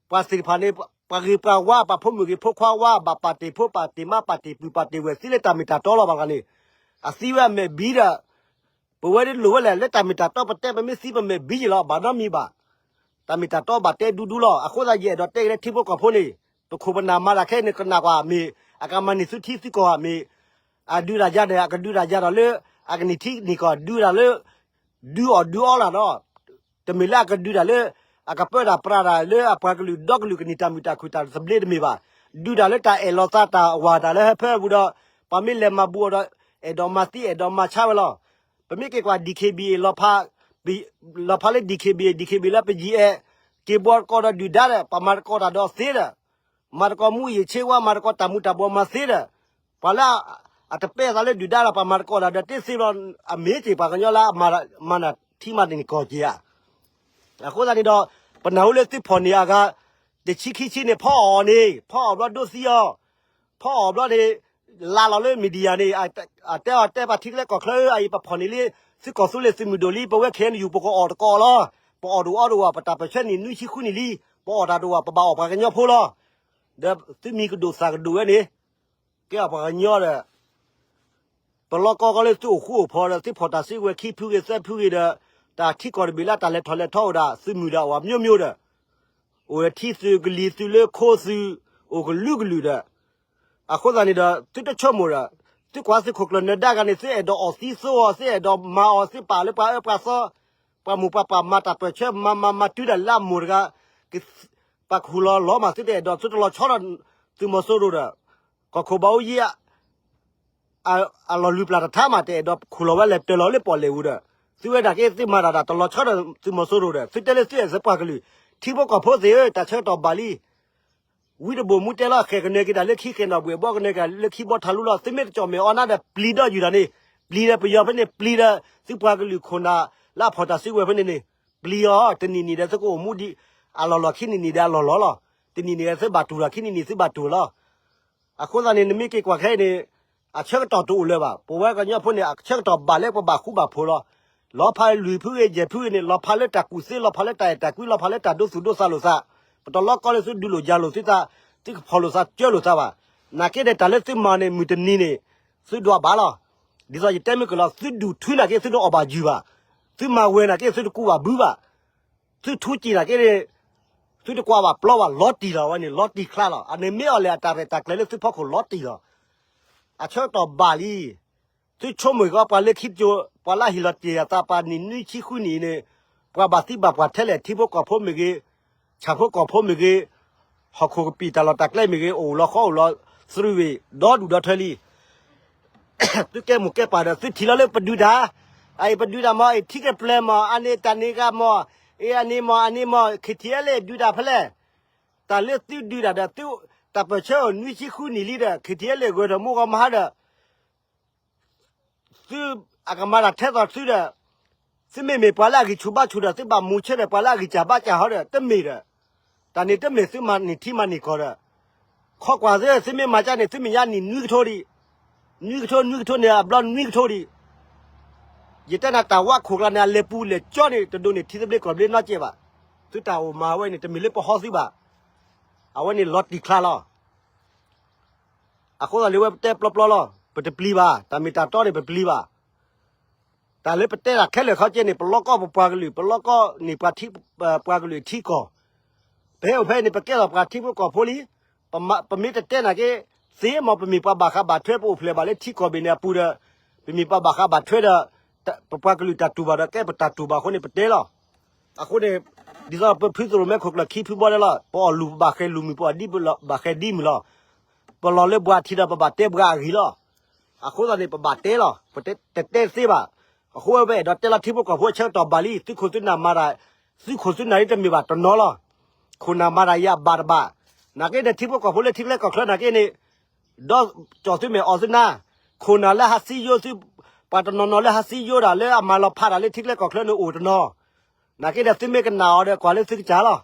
ပှၤသ့ၣ်တဖၣ်န့ၣ် ပှၤဂ့ၤပှၤဝါ ပှၤဖိမုၣ်ဂ့ၤဖိခွါဝါ ဘၣ်ပာ်တ့ၢ်ဖိပာ်တ့ၢ်မါ ပာ်တ့ၢ်ပုၢ် ပာ်တ့ၢ်ဝဲၢ် သံလၢတၢ်မ့ၢ်တၢ်တီလီၤဘၣ်ဂၤန့ၣ်, အသံဝဲအမဲာ်ဘံဒီး ပဝဲဒၣ်လိၣ်ဝဲလဲၣ် လၢတၢ်မ့ၢ်တၢ်တီပတဲပမ့ၢ်သံပမဲာ်ဘံယံၤလီၤ ဘၣ်နီတမံၤဘၣ်. တၢ်မ့ၢ်တၢ်တီဘၣ်တဲဒူဒူလီၤ. အဃိသတးယအဲၣ်ဒိးတဲက့ၤလၢထံဖိကီၢ်ဖိန့ၣ် ပခိၣ်ပနၢ်မၤတၢ်ခဲအံၤန့ၣ် ကနၣ်ကွၢ်မ့ၢ် အကမၤန့ၢ်သုထံသုကီၢ်ဧါ မ့ၢ် အဒုးတၢ်ယၤဒီး အကဒုးတၢ်ယၤဒီးလၢ အကနံၣ်ထံနံၣ်ကီၢ် ဒုးတၢ်လၢ ဒုးအီၣ်ဒုးအီလၢ်ဒီး တမ့ၢ်လၢအကဒုးတၢ်လၢ အကပၢတၢ်ပြးတၢ်လၢအပှၤကလုာ်ဒီကလုာ်ကန့ၢ်တၢ်မုာ်တၢ်ခုၣ်တၢ်သဘျ့တမ့ၢ်ဘၣ်. ဒုးတၢ်လၢတၢ်အဲၣ်လီၤသးတၢ်ဝၢ်တၢ်လၢဟၢဖၢပူၤဒီး ပှၤမ့ၢ်လဲၤမၤဘူးအီၤဒီး အဲၣ်ဒိးမၤသံအဲၣ်ဒိးမၤဆါဝဲလီၤ. ပမ့ၢ်က့ၤကွၢ် DKBA လီၤဖး လီၤဖးလၢ DKBA DKBA လၢပယံၤအဲၣ် က့ၤဘီကီးဒီးဒုၣ်ဒါဒီး ပှၤမၤတကိးတၢ်ဒီးသ့ဒီး မၤတကိးမူးယံာ်ဆ့ဝါ မၤတကိးတၢ်မူၤတၢ်ဘှီးမၤသ့ဒီး ပှၤလၢအတပဲအသးလၢဒုၣ်ဒါဒီး ပှၤမၤတကိးတၢ်ဒီးတ့သ့ဘျီ အမ့ၢ်က့ၤပှၤကညီလၢအမၤနၢၤထံမၤနၢၤကီၢ်က့ၤဧါ. အဃိသတးန့ၣ်ဒီး ပနၢ်ဟူလၢသုဖီၣ်န့ၢ်အဂၤ တဆံခံဆံန့ၣ် ဖီအီၣ်န့ၣ် ဖီအီၣ်ဘျီဒိသံအီၤ ဖီအီၣ်ဘျီန့ၣ် လါလီၤလၢ media န့ၣ် အတဲအီၤတဲပှၤထံကျဲကီၢ်ချၢဧၢ အအံၤပဖီၣ်န့ၢ်လံ သုကီၢ်သူလ့ၤသုးမုၢ်ဒိၣ်လံ ပဝဲ KNU ပကအီၣ်တကအီၣ်လီၤ ပအီၣ်တအိၣ်အီတအိၣ် ပတၢ်ပၢၢ်ဆၢနံၣ်နွံဆံဃုနံၣ်လံ ပအီၣ်တၢ်တအိၣ် ပဘၣ်အီၣ်ပှၤကညီဖိလီၤ. ဒီးသုမံၤကဒိၣ်သၣ်ကဒိၣ်ဝဲန့ၣ် ကဲအီၤပှၤကညီဒီး ပလီၢ်ကီကီလၢသုအိၣ်ဃူအိၣ်ဖိးဒီး သုဖီၣ်တၢ်စုကဝဲၤခံဖုဂ့ၤသၢဖုဂ့ၤဒီး တၢ်ထံကီၢ်တဘ့ၣ်လၢတၢ်လဲၤထီၣ်လဲၤထီအိၣ်ဒၣ် သုမုၢ်ဒၣ်ဝဲမျိုးမျိုးဒီး အိၣ်ဝဲထံသုးကလံၤသုးလၢခိသုး အိၣ်ကလုာ်ကလုာ်ဒီး အဃိသတးန့ၣ်ဒီး သုတဆိကမိၣ်ဒီး သုကွၢ်သုးခိၣ်ကျၢၢ်နၢၤဒါဂၤန့ၣ် သုအဲၣ်ဒိးအီၣ်သံသိအီၤ သုအဲၣ်ဒိးမၤအီၤ သုပာ်လၢပှၤအၢပှၤသီ ပှၤမိၢ်ပှၤပၢ်မၤတၢ်ပၢၢ်ဆၢ မၤမၤမၤတုၤဒၣ်လၢအမိၢ်တဂၤ ပှၤကဟူးလီၤလီၤမး သုတအဲၣ်ဒိး သုတလီၤဆီဒီး သုးမီၤစိရိၤဒီး ကီၢ်ခိၣ်ဘၣ်အိၣ်ယံၤ အလီၢ်လုၢ်ပျၢ်တထါမး တအဲၣ်ဒိးခူၣ်လီၤဝဲလဲၤတၢၤလီၤလၢပီၣ်လဲၣ်အူဒီး သုဝဲဒၣ်က့ သုမၤတၢ်ဒၣ်တလီၤဆီဒီးသုးမီၤစိရိၤဒီး သုတဲလၢသုအဲၣ်သုပှၤကလုာ် ထံဖိကီၢ်ဖိသ့ၣ်ဧၢ တၢ်ဆၢကတီၢ်ဘၣ်လံ ဝံတဘိၣ်မူတဲလီၤ ဃဲၣ်ကနၢၤက့ၤတၢ်လၢခံ ဃဲၣ်နီၣ်ဘှဲၣ်ဘီကနၢၤက့ၤလၢခံဘီထးလူလီၤ သုမ့ၢ်တကၠီၣ်မဲာ်အီၣ်နါဒီး ပျံၤဒီးယုၢ်တၢ်န့ၣ် ပျံၤဒီးပယီၤဖဲန့ၣ် ပျံၤဒီးသုပှၤကလုာ်ခိၣ်နၢ်လၢအဖီၣ်တၢ်စုကဝဲၤဖဲန့ၣ်န့ၣ် ပျံၤအီၤ တနံၣ်နံၣ်ဒီးသုကအိၣ်မူဒံး အလီၢ်လီၢ်ခံနံၤနံၤဒီးအလီၢ်လီၢ်လီၤ. တနံၤနံၤသုဘၣ်တူၢ်လီၤ ခံနံၤနံၤသုဘၣ်တူၢ်လီၤ. အဃိသတးန့ၣ် နမ့ၢ်က့ၤကွၢ်ခဲအံၤန့ၣ် အဆၢကတီၢ်တအိၣ်လၢၤဘၣ်. ပဝဲကညီဖိန့ၣ် အဆၢကတီၢ်ဘၣ်လၢပဘၣ်ဃူဘၣ်ဖိးလီၤ. လီၤဖးလွံၢ်ဖုဂ့ၤ ယဲၢ်ဖုဂ့ၤန့ၣ် လီၤဖးလၢတၢ်ကူၣ်သ့ လီၤဖးလၢတၢ်အဲၣ်တၢ်ကွံ လီၤဖးလၢတၢ်ဒိသူၣ်ဒိသးလိာ်သး, ပတလီၤကီလၢသုဒုးလိာ်ယၤလိာ်သုသး, သုကဖီၣ်လိာ်သးကၢလိာ်သးဘၣ်. နာ်က့ဒီးတၢ်လၢသုမၤန့ၣ် မုၢ်တနံၤန့ၣ် သုဒွးဘၣ်လီၤ. ဒ်သိးယတဲမုၢ်ကလီၤ သုဒူၣ်ထုနာ်က့ သုတအီၣ်ဘၣ်ယုၢ်ဘၣ်, သုမၤဝဲၤနာ်က့ သုတကူဘၣ်ဘုဘၣ်, သုထူစံာ်နာ်က့န့ၣ် သုတကွၢ်ဘၣ်ပျီဘၣ် လီၤတံၢ်လီၤ. ဝဲန့ၣ် လီၤတံၢ်ချါလီၤ. အန့ၣ်မ့ၢ်အီၤလဲၣ် အတၢ်ရဲၣ်တၢ်ကျဲၤလၢသုဖီခိၣ်လီၤတံၢ်လီၤ. အဆၢကတီၢ်ဘၣ်လံ. သုဆိကမိၣ်ကီး ပှၤလၢခံတစိၤ ပှၤလၢအဟ့ၣ်လီၤတ့ၢ်အသး ပှၤနံၣ်နွံဆံဃုနံၣ်အံၤန့ၣ် ပှၤဘၣ်သံဘၣ်ပှၢ်ထဲလဲၣ်. ထံဖိကီၢ်ဖိမ့ၢ်ဂ့ၤ, ဆၣ်ဖိကီၢ်ဖိမ့ၢ်ဂ့ၤ, ဟီၣ်ခိၣ်ကပံာ်တၢ်လီၢ်တၢ်ကျဲမ့ၢ်ဂ့ၤ, အိၣ်လီၤဃီအိၣ်လီၤသရူးဝံၤ ဒီဒူၣ်ဒီထၢလံ. သုကဲမိၢ်ကဲပၢ်ဒီး သုထံၣ်လီၤလၢပဒုးတၢ်, အအံၤပဒုးတၢ်မ့ၢ် အံၤထံကပျဲၤမ့ၢ် အန့ၣ်တၢ်န့ၣ်ဂ့ၤမ့ၢ်, အ့ အန့ၣ်မ့ၢ် အန့ၣ်မ့ၢ် ခ့ထံအဲလ့ၣ် ဒုးတၢ်ဖဲလဲၣ်. တၢ်လၢသုဒုးတၢ်ဒီး သုတၢ်ပၢၢ်ဆၢအိၣ်နွံဆံဃုနံၣ်လံဒီး ခ့ထံအဲလ့ၣ် ဂဲၤထီၣ်မူဂီၤမဟါဒီး သုအကမၤတၢ်ထဲသိးသုဒီး သုမ့မ့ၢ်ပှၤလၢအဂံၢ်ဆူၣ်ဘါဆူၣ်ဒီး သုဘၣ်မူဆၢဒီး ပှၤလၢအဂံၢ်စၢ်ဘါစၢ်ဟီဒီး တမ့ၢ်ဒီး တၢ်န့ၣ်တမ့ၢ်သုမၤန့ၢ်ထံမၤန့ၢ်ကီၢ်ဒီး ခီကွၢ်သု သုမ့ၢ်မၤကၢန့ၣ် သုမ့ၢ်ညါနံၣ်နွံကထိဒံး, နွံကထိ နွံကထိန့ၣ် အဘျီနွံကထိဒံး. ယတဲနၤတၢ်ဝါခိၣ်ကျါန့ၣ် အလဲၤပူၤလဲၤကၠီန့ၣ် တဒိးန့ၢ်ထံသဘျ့ကီၢ်သဘျ့နီတစဲးဘၣ်. သုတၢ်အိၣ်မၤဝဲန့ၣ် တမ့ၢ်လၢပဟီသုဘၣ်. အဝဲန့ၣ်လီၤတံၢ်ချါလီၤ. အဃိသတးလၢဝဲပတဲပျီပျီလီၤ. ပတပျံၤဘၣ်, တၢ်မ့ၢ်တၢ်တီန့ၣ်ပပျံၤဘၣ်. တၢ်လၢပတဲတၢ်ခဲလၢာ်ခဲဆ့န့ၣ် ပလီၢ်ကီၢ်ပပှၤကလုာ်, ပလီၢ်ကီၢ်န့ၢ်ပှၤထံ, ပှၤကလုာ်ထံကီၢ်. ပဟဲအိၣ်ဖဲအံၤန့ၣ် ပကဲထီၣ်ပှၤထံဖိကီၢ်ဖိလံ. ပမ့ၢ်တတဲနာ်က့ သ့မ့ၢ်ပမ့ၢ်ပှၤဘၣ်ဃးဘၣ်ထွဲ ပအိၣ်ဖျဲၣ်ဘၣ်လၢထံကီၢ်ဘ့ၣ်န့ၣ်အပူၤဒီး ပမ့ၢ်ပှၤဘၣ်ဃးဘၣ်ထွဲဒီး ပပှၤကလုာ်တၢ်တူၢ်ဘၣ်ဒီး ကဲပတၢ်တူၢ်ဘၣ်အဃိန့ၣ် ပတဲလီၤ. အဃိန့ၣ် ဒ်သိးပဖုသရိၣ်မဲခိၣ်ကျၢၢ်ခံဖုဘီဒဲလီၤ. ပအီၣ်လူၤပဘၣ်ဃဲၤလူၤမုၢ် ပအီၣ်ဒံးပဘၣ်ဃဲၤဒံးမုၢ်လီၤ. ပလီၤလၢပှၤထံဒီးပဘၣ်တဲပှၤအဂ့ၢ်လီၤ. အဃိသတးန့ၣ် ပဘၣ်တဲလီၤ. ပတတဲသ့ဘၣ်. အဃိဝဲပအဲၣ်ဒိးတဲလီၤထံဖိကီၢ်ဖိအဆၢကတီၢ်ဘၣ်လံ. သုးခိၣ်သုးနၢ်မၤတၢ်, သုးခိၣ်သုးနၢ်လံတမ့ၢ်ဘၣ်တနီၤလီၤ. ခိၣ်နၢ်မၤတၢ်ယၤဘၣ်တဘၣ်. နာ်က့ဒီးထံဖိကီၢ်ဖိလၢထံကျဲကီၢ်ချၢနာ်က့န့ၣ် ဒီးကၠီၣ်သုမဲာ်အီၣ်သုနါ, ခိၣ်နၢ်လၢဟးစံယိသု, ပှၤတနီၤနီၤလၢဟးစံယိတၢ်လၢအမၤလီၤဖးတၢ်လၢထံကျဲကီၢ်ချၢန့ၣ်အိၣ်တနီၤ. နာ်က့ဒီးသုမ့ၢ်ကနၣ်အီၤဒီး ကွၢ်လၢသုကစၢ်လီၤ.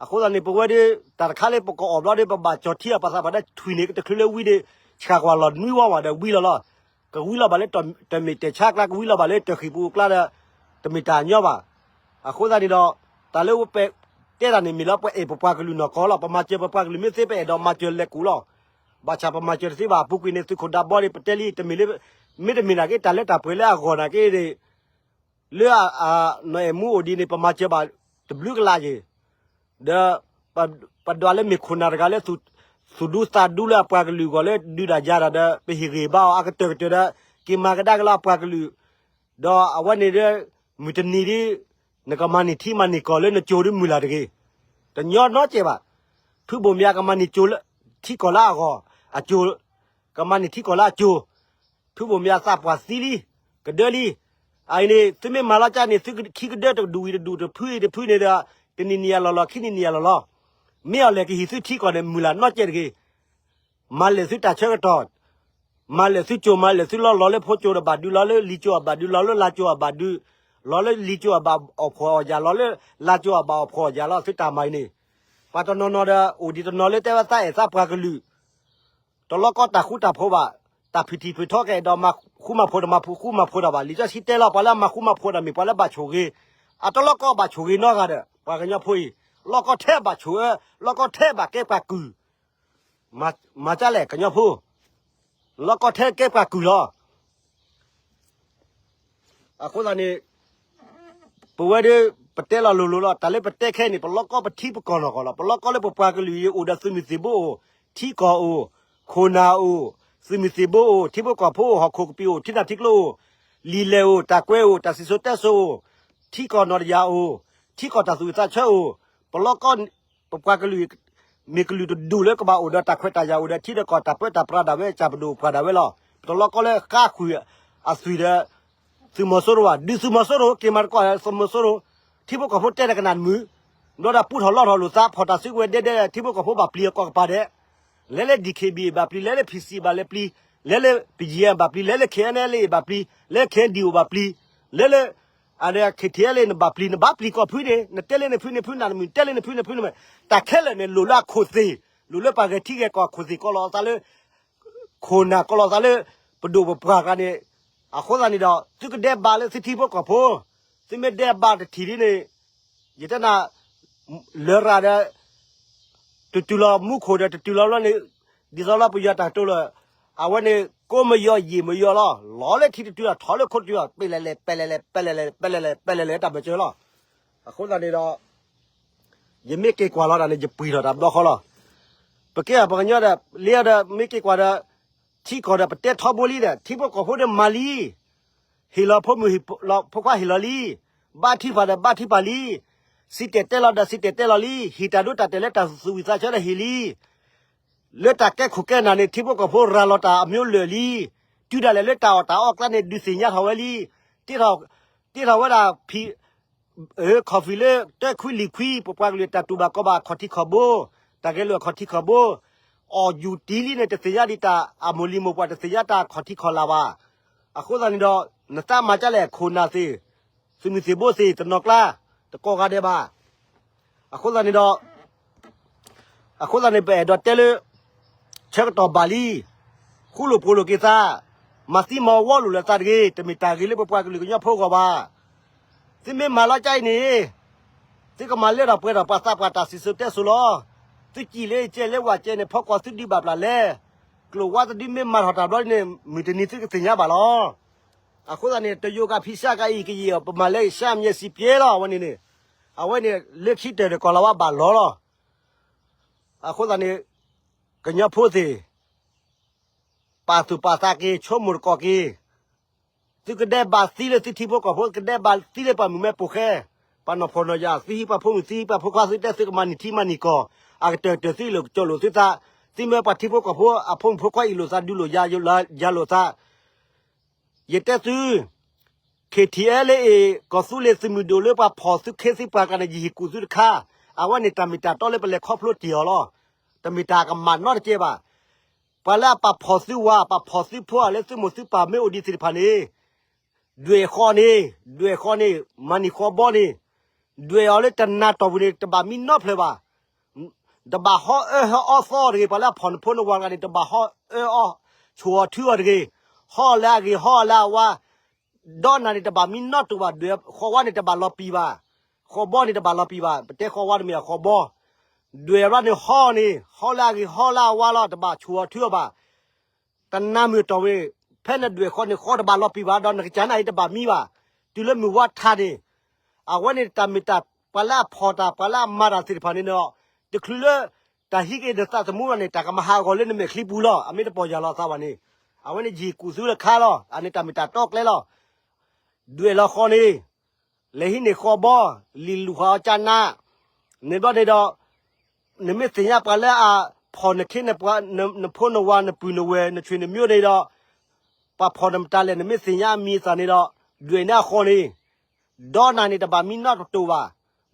အဃိသတးန့ၣ် ပဝဲဒီး တၢ်တခါလၢပကအီၣ်ဘျီဒီး ပဘၣ်ကၠီၣ်ထံအပှၤသးပှၢ်ဒီး ထွံၣ်န့ၣ် ကတချုးလၢဝံၤဒီး ဆှၣ်ကွၢ်လီၤနွံဝီဝဲဒီးဝံလီၤလီၤ. ကဝံလီၤဘၣ်လၢတၢ်မ့ၢ်တဲာ်ဆါအကျါ ကဝံလီၤဘၣ်လၢတၢ်ဃံၢ်ပူၤအကျါဒီး တမ့ၢ်တၢ်ညီဘၣ်. အဃိသတးန့ၣ်ဒီး တၢ်လၢပတဲတၢ်န့ၣ်မ့ၢ်လၢပအဲၣ်ပပှၤကလုာ်နီၢ်ကီၢ်လီၤ. ပမၤစၢၤပပှၤကလုာ်မ့ၢ်သ့ ပအဲၣ်ဒိးမၤစၢၤလဲၤကူၣ်လီၤ. ဘၣ်ဆၣ်ပမၤစၢၤတသ့ဘၣ်. အပူၤကွံာ်န့ၣ် သုးခိၣ်ဒးဘီန့ၣ် ပတဲလံ တမ့ၢ်လၢ မ့တမ့ၢ်နာ်က့ တၢ်လၢတၢ်ပှဲၤလၢအဂီၢ်နာ်က့န့ၣ် လၢနီၢ်အဲၣ်မူအိၣ်ဒံးန့ၣ် ပမၤစၢၤဘၣ်တဘျုးကလးယ့ၢ်, ဒီးပဒွးလၢမ့ၢ်ခိၣ်နၢ်တဂၤလၢ သူၣ်ဒူသးဒူလၢအပှၤကလုာ်အဂီၢ်လၢဒုးတၢ်ယၤတၢ်ဒီး ပဟ့ၣ်ဂံၢ်ဘါအီၤအကတၢၢ်ကတၢၢ်ဒီး က့ၤမၤကဒါက့ၤလၢအပှၤကလုာ်, ဒီးအဝဲန့ၣ်ဒီး မုၢ်တနံၤဒ် နကမၤန့ၢ်ထံမၤန့ၢ်ကီၢ်လၢနကၠိဒ်မုၢ်လၢ်တဂ့ၤ, တညီနီတစဲးဘၣ်. ဖုဘိၣ်မၠးကမၤန့ၢ်ကၠိလၢ ထံကီၢ်လၢအဂီၢ်, အကၠိ ကမၤန့ၢ်ထံကီၢ်လၢအကၠိ, ဖုဘိၣ်မၠးသးပှၢ်သံလံ, ကဒၢလံ. အအံၤန့ၣ် သုမ့ၢ်မၤလီၤကၢ်န့ၣ် သုခံကဒၢတဒူၣ်ဝံၤတဒူၣ်တဖုအံၤတဖုန့ၣ်ဒီး တနံၤနံၤအလီၢ်လီၢ် ခံနံၤနံၤအလီၢ်လီၢ်, မ့ၢ်အီၤလဲၣ်ကဟ့ၣ်သုထံကီၢ်န့ၣ် မုၢ်လၢ်နီတစဲးတဂ့ၤ. မၤလဲၢ်သုတၢ်ဆၢကတီၢ်, မၤလဲၢ်သုကၠိ မၤလဲၢ်သုလီၢ် လီၤလၢဖိကၠိဒီးဘၣ်ဒုး လီၤလၢလံၤကၠိအဘၣ်ဒုး လီၤလၢလါကၠိအဘၣ်ဒုး, လီၤလၢလံၤကၠိအဘၣ်အီၣ်ဖှီၣ်အီၣ်ယာ် လီၤလၢလါကၠိအဘၣ်အီၣ်ဖှီၣ်အီၣ်ယာ်လီၤ. သုတၢ်မၤအံၤန့ၣ် ပှၤတနီၤနီၤဒီး အိၣ်ဒံးတနီၤလၢတဲဝဲသးအဲၣ်သးပှၤကလုာ် တလီၢ်ကီၢ်တၢ်ဃူတၢ်ဖိးဘၣ်, တၢ်ဖုၣ်ထံၣ်ဖုၣ်ထီကအဲၣ်ဒိးမၤဃူမၤဖိးဒီးမၤဃူမၤဖိးတၢ်ဘၣ်. လံာ်စီဆှံတဲလီၤ ပှၤလၢအမၤဃူမၤဖိးတၢ်မ့ၢ်ပှၤလၢဘၣ်ဆိၣ်ဂ့ၤ, အတလီၢ်ကီၢ်ဘၣ်ဆိၣ်ဂ့ၤနီတဂၤဒီး ပှၤကညီဖိအံၤ, လီၢ်ကီၢ်ထဲဘၣ်ဆိၣ်အၢ, လီၢ်ကီၢ်ထဲဘၣ်ကဲပှၤကုၢ်, မၤကၢ်လဲၣ်ကညီဖိ, လီၢ်ကီၢ်ထဲကဲပှၤကုၢ်လီၤ. အဃိသတးန့ၣ် ပဝဲဒၣ် ပတဲလီၤလိၤလိၤလီၤ. တၢ်လၢပတဲခဲအံၤန့ၣ် ပလီၢ်ကီၢ်ပထံပကီၢ်နီၢ်ကီၢ်လီၤ. ပလီၢ်ကီၢ်လၢပပှၤကလုာ်အံၤအိၣ်ဒီးသုးမုၢ်သံၣ်ဘိအိၣ်, ထံကီၢ်အိၣ်, ခိၣ်နၢ်အိၣ်, သုးမုၢ်သံၣ်ဘိအိၣ်, ထံဖိကီၢ်ဖိအိၣ်, ဟီၣ်ခိၣ်ကပံာ်အိၣ်, ထံနၢ်ထံကျိအိၣ်, လံာ်လဲၢ်အိၣ်, တၢ်ကွဲးအိၣ်, တၢ်စံၣ်စိၤတဲစိၤအိၣ်, ထံကီၢ်နီၢ်တယၢ်အိၣ်, ထံကီၢ်တၢ်သူၣ်အုးသးဆၢအိၣ်, ပလီၢ်ကီၢ် ပပှၤကလုာ် မ့ၢ်ကလုာ်တဒူၣ်လၢကဘၣ်အိၣ်ဒီးတၢ်ခွဲးတၢ်ယာ် အိၣ်ဒီးထံဒီးကီၢ် တၢ်ပၢတၢ်ပြးဒၣ်ဝဲ ကၢ်ပဒိၣ်ပှၢ်ဒၣ်ဝဲလီၤ. ပတလီၢ်ကီၢ်လၢဃါဃုာ်အသွံၣ်ဒီး သုးမီၤစိရိၤဘၣ်. ဒုးသုးမီၤစိရိၤ က့ၤမၤသကိးသုးမီၤစိရိၤ, ထံဖိကီၢ်ဖိတဲတကနၣ်မုာ်, ဘျီဒီးပူထီၣ်လီထီၣ်လိာ်သး ဖီၣ်တၢ်စုကဝဲၤဒဲဒဲ ထံဖိကီၢ်ဖိဘၣ်ပျံၤအကီၢ်ကပၤဒဲး, လဲၤလၢ D K B A ဘၣ်ပျံၤ, လဲၤလၢ P C ဘၣ်လဲၤပျံၤ, လဲၤလၢ P G M ဘၣ်ပျံၤ, လဲၤလၢ K N L A ဘၣ်ပျံၤ, လဲၤ K N D O ဘၣ်ပျံၤ, လဲၤလၢ အန့ၣ် KTLA နဘၣ်ပျံၤ နဘၣ်ပျံၤကီၢ်ဖုန့ၣ် နတဲလၢနဖုန့ၣ်ဖုနၤတမုာ် နတဲလၢနဖုန့ၣ်ဖုနၤတမုာ် တၢ်ခဲလၢာ်န့ၣ် လိၣ်လၢအခိၣ်သ့ၣ်, လိၣ်လၢပှၤဂဲၤထံဂဲၤကီၢ်အခိၣ်သ့ၣ် ကီၢ်လီၤသးလၢ ခိၣ်နၢ် ကီၢ်လီၤသးလၢ ပဒိၣ်ပပှၢ်တဂၤန့ၣ်, အဃိသတးန့ၣ်ဒီး သုကဒဲးဘးလၢသုထံဖိကီၢ်ဖိ, သုမ့ၢ်ဒဲးဘးတထံၣ်ဒ်န့ၣ်, ယတဲနၤ လရာ်ဒီး တတုၤလီၤမူခိၣ်ဒီးတတုၤလီၤဘျီန့ၣ်, ဒ်သိးလၢပယီၤတၢ်ကတိၤလၢ အဝဲန့ၣ် ကိးမယီၤယံာ်မယီၤလီၤ. လီၤလၢထံတတုၤလီၤ ထီၣ်လၢခိတတုၤလီၤ ပဲလဲၣ်လဲၣ် ပဲလဲၣ်လဲၣ် ပဲလဲၣ်လဲၣ် ပဲလဲၣ်လဲၣ် တၢ်ဘၢၣ်စၢၤလီၤ. အဃိသတးန့ၣ်ဒီး ယမ့ၢ်က့ၤကွၢ်လီၤတၢ်န့ၣ် ယပှံာ်ထီၣ်တၢ်ဘျီဃီလီၤ. ပကဲပှၤကညီဒီး လၢဒီးမ့ၢ်က့ၤကွၢ်ဒီး ထံကီၢ်ဒီးပတဲထီဘိလံဒီး ထံဖိကီၢ်ဖိဒီးမၤလံ ဟ့ၣ်လီၤဖိမုၣ်ဟ့ၣ်လီၤဖိခွါဟ့ၣ်လီၤလံ, ဘါထုကဖၣ်ဒီးဘါထုကဖၣ်လံ, စံၣ်တဲၤတဲလီၤဒီးစံၣ်တဲၤတဲလီၤလံ, ဟ့ၣ်တၢ်ဒိတၢ်တဲာ်လၢတၢ်သူၣ်ဝံၣ်သးဆၢဒီးဟ့ၣ်လံ, လၢတၢ်ကဲခိၣ်ကဲနၢ်န့ၣ် ထံဖိကီၢ်ဖိရၤလီၤတၢ်အမျိုးလၢာ်လံ, တုၤဒၣ်လဲာ်လၢတၢ်အီၣ်တၢ်အီအကျါန့ၣ် ဒုးသ့ၣ်ညါထီၣ်ဝဲလံ, တ့ထီၣ် တ့ထီၣ်ဝဲဒၣ်ဖံး ခီၣ်ဖံးလၢတၢခွံလံၤခွံ ပပှၤကလုာ်တၢ်တူၢ်ဘၣ်ခီၣ်ဘၣ်အခီၣ်ထံးခီၣ်ဘိ, တၢ်ဂဲၤလိာ်အခီၣ်ထံးခီၣ်ဘိ, အီၣ်ယူၤတံၢ်လံန့ၣ် တသ့ၣ်ညါဒံးတၢ်အမိၢ်လံၤမိၢ်ပှၢ် တသ့ၣ်ညါတၢ်ခီၣ်ထံးခီၣ်လာ်ဘၣ်. အဃိသတးန့ၣ်ဒီး နသးမၤကၢ်လဲၣ် ခိၣ်နၢ်သ့ၣ်, သုးမုၢ်သံၣ်ဘိသ့ၣ် တနီၤကျါ တကိးဂၤဒဲးဘၣ်. အဃိသတးန့ၣ်ဒီး အဃိသတးန့ၣ် ပအဲၣ်ဒိးတဲလၢ ဆၢကတီၢ်ဘၣ်လံ, ဃူလိာ်ဖိးလိာ်က့ၤသး, မၤသံမၤဝီလိာ်လၢသးတဂ့ၤ, တမ့ၢ်တၢ်ဂ့ၤလၢပပှၤကလုာ်ကညီဖိအဂီၢ်ဘၣ်. သုမ့ၢ်မၤလီၤကၢ်အံၤန့ၣ်, သုကမၤလၢထီၣ်ပှဲၤထီၣ်ပှၤသးပှၢ်တၢ်စံၣ်စိၤတဲစိၤလီၤ. သုစံၣ်လၢကဲလၢဝဲကဲန့ၣ် ဖီကွီၤသုဒုးဘၣ်ပျၢ်လဲၣ်. ကျိာ်ဝါတဒုမ့ၢ်မၤထီၣ်တၢ်ဘျီန့ၣ် မုၢ်တနံၤသုကသ့ၣ်ညါဘၣ်လီၤ. အဃိသတးန့ၣ် တယိၤကးဖံးစၢ်ကးအံၤကယံာ်အီၤ ပမၤလၢကဆၢမံၤစံးပျဲလီၤ အဝဲန့ၣ်န့ၣ်, အဝဲန့ၣ် လၢခံတၢၢ်ဒီးကီၢ်လီၤဝါဘၣ်လီၤလီၤ. အဃိသတးန့ၣ် ကညီဖိသ့ၣ် ပာ်သူၣ်ပာ်သးက့ၤ ဆိကမိၣ်တက့ၢ်, သုကဒဲးဘးသံလၢသုထံဖိကီၢ်ဖိ ကဒဲးဘးသံလၢပှၤမုၣ်မဲပိာ်ဃဲ, ပှၤနီၢ်ဖှီၣ်နီၢ်ယာ် သုဟံးပှၤဖိမုၣ် သုဟံးပှၤဖိခွါ သုတဲသုကမၤန့ၢ်ထံမၤန့ၢ်ကီၢ်, အကတၢၢ်တၢၢ်သုအ့ၣ်လိာ်ကစီၣ်လိာ်သုသး, သုမ့ၢ်ပှၤထံဖိကီၢ်ဖိ အဖိမုၣ်ဖိခွါအ့ၣ်လိာ်သးဒုးလိာ်ယၤလိာ်သး ယတဲသု, KTLA ကီၢ်သူလ့ၤသုးမုၢ်ဒိၣ်လၢပှၤဖီၣ်သုခ့သုပှၤကျါန့ၣ် ယဟ့ၣ်ကူၣ်သုတခါ, အဝဲန့ၣ်တၢ်မ့ၢ်တၢ်တီလၢပလဲၤခီဖျိတ့ၢ်အီၤလီၤ. တမ့ၢ်တၢ်ကမၣ်နီတကဲဘၣ်. ပှၤလၢအပာ်ဖီၣ်သုဝၤ ပာ်ဖီၣ်သုဖိဧါ လၢသုမိၢ်သုပၢ်မ့ၢ်အိၣ်ဒံးသ့ၣ်တဖၣ်န့ၣ်, ဒွဲၣ်ဃီန့ၣ်, ဒွဲၣ်ဃီန့ၣ် မၤန့ၢ်ဃီဘီန့ၣ်, ဒွဲၣ်အီၤလၢတနၤတီၢ်ပူၤန့ၣ် တဘၣ်မံနီတဖျၢၣ်ဘၣ်. တဘၣ်ဟီအၢဟီအီသီတဂ့ၤ, ပှၤလၢအဖီၣ်နဖိနဝၤတဂၤန့ၣ် တဘၣ်ဟီအၢအီ ဆူၣ်အီၤထုအီၤတဂ့ၤ, ဟီလၢအဂ့ၤ ဟီလၢအဝါ, ဒီးနၤန့ၣ်တဘၣ်မံနီတဖျၢၣ်ဘၣ်, ဒွဲၣ်ဃီဝါန့ၣ်တဘၣ်လီၤပံာ်ဘၣ်, ဃီဘီန့ၣ်တဘၣ်လီၤပံာ်ဘၣ်, ပတဲဃီဝါတမ့ၢ်အဃီဘီ, ဒွဲၣ်အီၤန့ၣ်ဟီန့ၣ် ဟီလၢအဂ့ၤ ဟီလၢအဝါလီၤ, တဘၣ်ဆူၣ်အီၤထုအီၤဘၣ်. တနၤမုၢ်တီၢ်ဝဲ, ဖဲနဒွဲၣ်ဃီန့ၣ် ဃီတဘၣ်လီၤပံာ်ဘၣ်, ဒီးနကစၢ်နၤအံၤတဘၣ်မံဘၣ်, တုၤလၢမုၢ်ဝါထါန့ၣ်, အဝဲန့ၣ်တၢ်မ့ၢ်တၢ် ပှၤလၢအဖီၣ်တၢ် ပှၤလၢအမၤတၢ်သ့ၣ်တဖၣ်န့ၣ်ဒီး, တချုးလၢ တၢ်ဟံးက့ၤနသးသမူလီၤန့ၣ် တၢ်ကမၤဟးဂီၤလၢနမဲာ်ချံပူၤလီၤ, အမ့ၢ်တပီၢ်ယၢ်လီၤသးဘၣ်န့ၣ်, အဝဲန့ၣ်ယဟ့ၣ်ကူၣ်သုတခါလီၤ, အန့ၣ်တၢ်မ့ၢ်တၢ်တီကျဲလီၤ. ဒွဲၣ်လီၤဃီန့ၣ်, လဲၤဟံးန့ၢ်ဃီဘီ, လံာ်လူၢ်ဃီအီၤကၢ်နး, န့ၣ်ဘျီန့ၣ်ဒီး နမ့ၢ်သ့ၣ်ညါပှၤလၢအဖီၣ်နခ့ နဖိနဝၤ နပုၢ်နဝဲၢ် နဆွေနမျိုးန့ၣ်ဒီး, ပှၤဖီၣ်နမတၤလဲၣ် နမ့ၢ်သ့ၣ်ညါအမံၤအသၣ်န့ၣ်ဒီး, ဒွဲၣ်န့ၢ်အဃီန့ၣ်, ဒီးနၤန့ၣ်တဘၣ်မံနီတဖျၢၣ်ဘၣ်,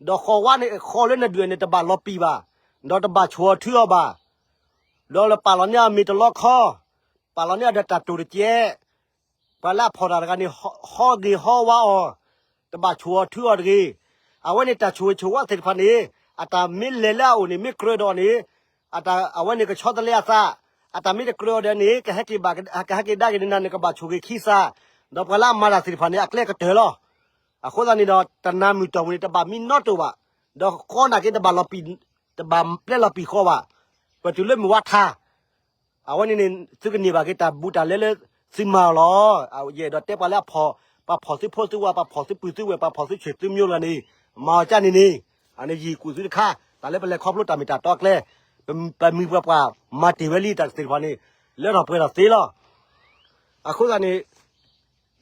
ဒီးဃီဝါန့ၣ် ဃီလၢနဒွဲၣ်န့ၣ်တဘၣ်လီၤပံာ်ဘၣ်, ဒီးတဘၣ်ဆူၣ်အီၤထုအီၤဘၣ်, ဒီးလၢပာ်လီၤန့ၢ်အမ့ၢ်တလီခီ, ပာ်လီၤန့ၢ်အီၤဒီးတၢ်တိာ်တကဲး ပှၤလၢအဖီၣ်တၢ်တဂၤန့ၣ် ဟီဂ့ၤဟီဝါအီၤ, တဘၣ်ဆူၣ်အီၤထုအီၤတဂ့ၤ. အဝဲန့ၣ်တၢ်ဆိၣ်ဂ့ၤဆိၣ်ဝါသ့ၣ်တဖၣ်န့ၣ်, အတၢ်မ့ၢ်လဲၤလၢအအိၣ်န့ၣ် မ့ၢ်ကြၢးဒီးန့ၣ်, အဝဲန့ၣ်ကဆီတလဲအသး, အတၢ်မ့ၢ်တကြၢးဒီးန့ၣ် ကဟဲက့ၤဘၣ် ကဟဲက့ၤဒါက့ၤန့ၣ် နၤန့ၣ်ကဘၣ်ဆိၣ်ဂ့ၤခံသး, ဒီးပှၤလၢအမၤတၢ်သ့ၣ်တဖၣ်န့ၣ် အကျဲကတၢၢ်လီၤ. အဃိသတးန့ၣ်ဒီး တနၤမုၢ်တီၢ်ပူၤန့ၣ် တဘၣ်မံနီတဖျၢၣ်ဘၣ်, ဒီးဃီနာ်က့တဘၣ်လီၤပံာ်, တဘၣ်ပျဲလီၤပံာ်ဃီဘၣ်, ပတုၤလၢမုၢ်ဝါထါ အဝဲန့ၣ်န့ၣ် သုကန့ၢ်ဘၣ်က့ၤတၢ်ဘူးတၢ်လဲလၢသုမၤအီၤလီၤ. ယအဲၣ်ဒိးတဲပှၤလၢအဖီၣ်, ပှၤဖီၣ်သုဖိသုဝၤ, ပှၤဖီၣ်သုပုၢ်သုဝဲၢ်, ပှၤဖီၣ်သုဆွေသုမျိုးတဂၤန့ၣ်, မၤအီၤကၢ်န့ၣ်န့ၣ်, အန့ၣ်ယဟ့ၣ်ကူၣ်သုတခါ, တၢ်လၢပလဲၤခီဖျိတၢ်မ့ၢ်တၢ်တီကျဲ, ပမုၢ်ပှၤပှၢ်မၤတ့ၢ်ဝဲလံတၢ်သ့ၣ်တဖၣ်န့ၣ်, လၢထီၣ်ပှဲၤထီၣ်သ့လီၤ. အဃိသတးန့ၣ်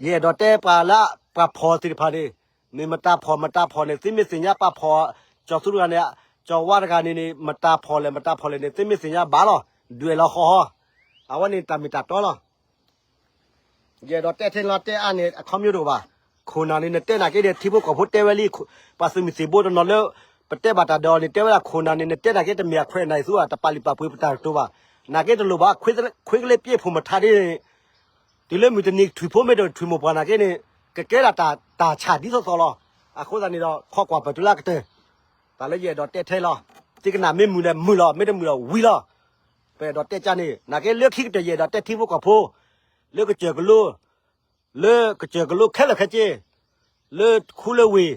ယအဲၣ်ဒိးတဲပှၤလၢပှၤဖီၣ်သ့ၣ်တဖၣ်န့ၣ်, မ့ၢ်မတၤဖီၣ်မတၤဖီၣ်န့ၣ် သုမ့ၢ်သ့ၣ်ညါပှၤဖီၣ်, ကၠီၤသူတဂၤန့ၣ်, ကၠီၤဝါတဂၤန့ၣ်န့ၣ် မတၤဖီၣ်လဲၣ်မတၤဖီၣ်လဲၣ်န့ၣ် သုမ့ၢ်သ့ၣ်ညါဘၣ်လီၤ, ဒွဲၣ်လီၤဃီ, အဝဲန့ၣ်တၢ်မ့ၢ်တၢ်တီလီၤ. ယအဲၣ်ဒိးတဲထဲလီၤတဲအါန့ၣ် အခီပညီတအိၣ်ဘၣ်. ခိၣ်နၢ်န့ၣ် နတဲနာ်က့ဒီး ထံဖိကီၢ်ဖိတဲဝဲလံ, ပှၤသုးမုၢ်သံၣ်ဘိတနီၤလၢ ပတဲဘၣ်တၢ်ဒီးန့ၣ် တဲဝဲဒၣ်ခိၣ်နၢ်န့ၣ် နတဲနာ်က့တမ့ၢ်အခွဲးနၢ်အံၤသူဧါ, တပာ်လုၢ်ပာ်ပှ့ၤပတၢ်ကတိၤဘၣ်. နာ်က့တလိၣ်ဘၣ်, ခွ့ကလ့ပျဲဖိမထါဒ်န့ၣ်, တုၤလၢမုၢ်တနံၤထွံၣ်ဖိမ့ၢ်တထွံၣ်မိၢ်ပှၢ်နာ်က့န့ၣ်, ကကဲဒၣ်တၢ်ဆၣ်ဒ်သိးသိးလီၤ. အဃိသတးန့ၣ်ဒီး ခီကွၢ်ပတုၤလၢအကတၢၢ်, တၢ်လၢယအဲၣ်ဒိးတဲထဲလီၤ. သုကနၣ်မ့ၢ်မုာ်ဒီးမုာ်လီၤ, မ့ၢ်တမုာ်ဒီးဝံၤလီၤ. ပအဲၣ်ဒိးတဲကန့ၣ် နာ်က့လၢခံကတၢၢ်ယအဲၣ်ဒိးတဲထံဖိကီၢ်ဖိ လၢကစၢၢ်ကလိ လၢကစၢၢ်ကလိခဲလၢာ်ခဲဆ့ လၢခူလၢဝ့ၢ်,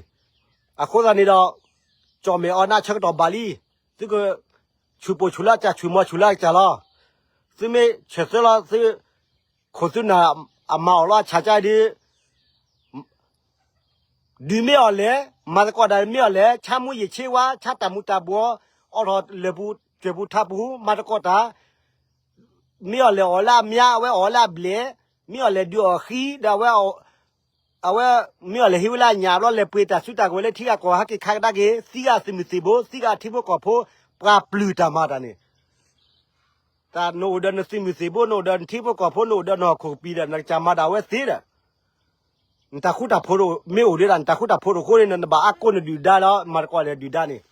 အဃိသတးန့ၣ်ဒီး ကၠီၣ်မဲာ်အီၤနၤဆၢကတီၢ်ဘၣ်လံ, သုက ဆူၣ်ပိာ်ဆူၣ်လၢကစၢ် ဆူၣ်မီၤဆူၣ်လၢကစၢ်လီၤ. သုမ့ၢ်ဆၢၣ်သၢလီၤ သု ခိၣ်သုနၢ်အမၤအီၣ်လီၤအဆၣ်ကါဒုး ဒုးမ့ၢ်အီၤလဲၣ်, မၤသကိးတၢ်မ့ၢ်အီၤလဲၣ်, ဆါမူယံာ်ဆ့ဝါ, ဆါတၢ်မူၤတၢ်ဘှီး, အိးထီၣ်လၢၢ်ပူၤစၢၢ်ပူၤထးပူၤ မၤသကိးတၢ် မ့ၢ်အီၤလဲၣ်အီၣ်လၢအမါ, အဝဲအီၣ်လၢအဘျဲၣ်, မ့ၢ်အီၤလဲၣ်ဒုးအီၣ်ဃံ, ဒီးအဝဲ အဝဲမ့ၢ်အီၤလဲၣ်ဟ့ၣ်ဝဲလၢအညၣ်ဘျီ လဲၤပှ့ၤတၢ်စုတၢ်ကဝဲၤလၢထံဂၤကီၢ်ဂၤ ဟဲက့ၤခးကဒါက့ၤ သံဂၤသုးမုၢ်သံၣ်ဘိ, သံဂၤထံဖိကီၢ်ဖိ, ပှၤပျုၢ်တၢ်မၤတၢ်န့ၣ် တၢ်နအိၣ်ဒီးနသုးမုၢ်သံၣ်ဘိ, နအိၣ်ဒီးနထံဖိကီၢ်ဖိ, နအိၣ်ဒီးနဟီၣ်ခိၣ်ကပံာ်ဒီး နကစၢ်မၤဒၣ်ဝဲသ့ဒီး နတၢ်ဃူတၢ်ဖိးမ့ၢ်အိၣ်ဒၣ် နတၢ်ဃူတၢ်ဖိးတအိၣ်အဃိန့ၣ် နဘၣ်အါကိးနဒုၣ်ဒါလီၤ. မၤသကိးလဲၣ်ဒုၣ်ဒါန့ၣ်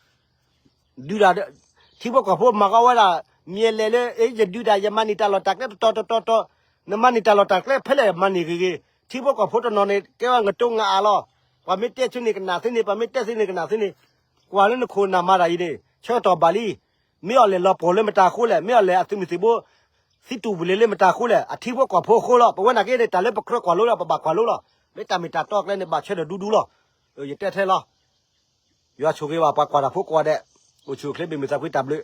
ဒုၣ်ဒါ ထံဖိကီၢ်ဖိမၤဃီဝဲဒၣ် မ့ၢ်လဲၤလၢ ယဒုၣ်ဒါ ယမၤန့ၢ်တၢ်လီၢ်တၢ်ကျဲတတီၤတတီၤတီၤ, နမၤန့ၢ်တၢ်လီၢ်တၢ်ကျဲဖဲလဲၣ်မၤန့ၢ်ဂ့ၤဂ့ၤ, ထံဖိကီၢ်ဖိတနီၤန့ၣ် ကဲဝဲငတိငအၣ်လီၤ. ပှၤမ့ၢ်တဲဆူန့ၣ်ကနၣ်သ့န့ၣ်, ပှၤမ့ၢ်တဲသ့န့ၣ်ကနၣ်သ့န့ၣ်, ကွၢ်လၢနခိၣ်နၢ်မၤတၢ်အံၤန့ၣ် ဆၢကတီၢ်ဘၣ်လံ. မ့ၢ်အီၤလဲၤလီၤပှီၢ်လၢမတၤအဃိလဲၣ်, မ့ၢ်အီၤလဲၤအသုးမုၢ်သံၣ်ဘိ သံတူၢ်ပူၤလ့ၤလၢမတၤအဃိလဲၣ်, အထံဖိကီၢ်ဖိအဃိလီၤ. ပဝဲနာ်က့န့ၣ် တၢ်လၢပကြၢးကွၢ်လိလီၤ, ပဘၣ်ကွၢ်လိလီၤ. မ့ၢ်တၢ်မ့ၢ်တၢ်တီကျဲန့ၣ် ဘၣ်ဆၢထၢၣ်ဒူဒူလီၤ. ယတဲထဲလီၤ. ယွၤဆိၣ်ဂ့ၤဘၣ်ပှၤကွၢ်တၢ်ဖိကိးဂၤဒဲး, အိၣ်ဆူၣ်အိၣ်ချ့ ဘၣ်မုာ်သးဖှံတၢ်ဘျုး.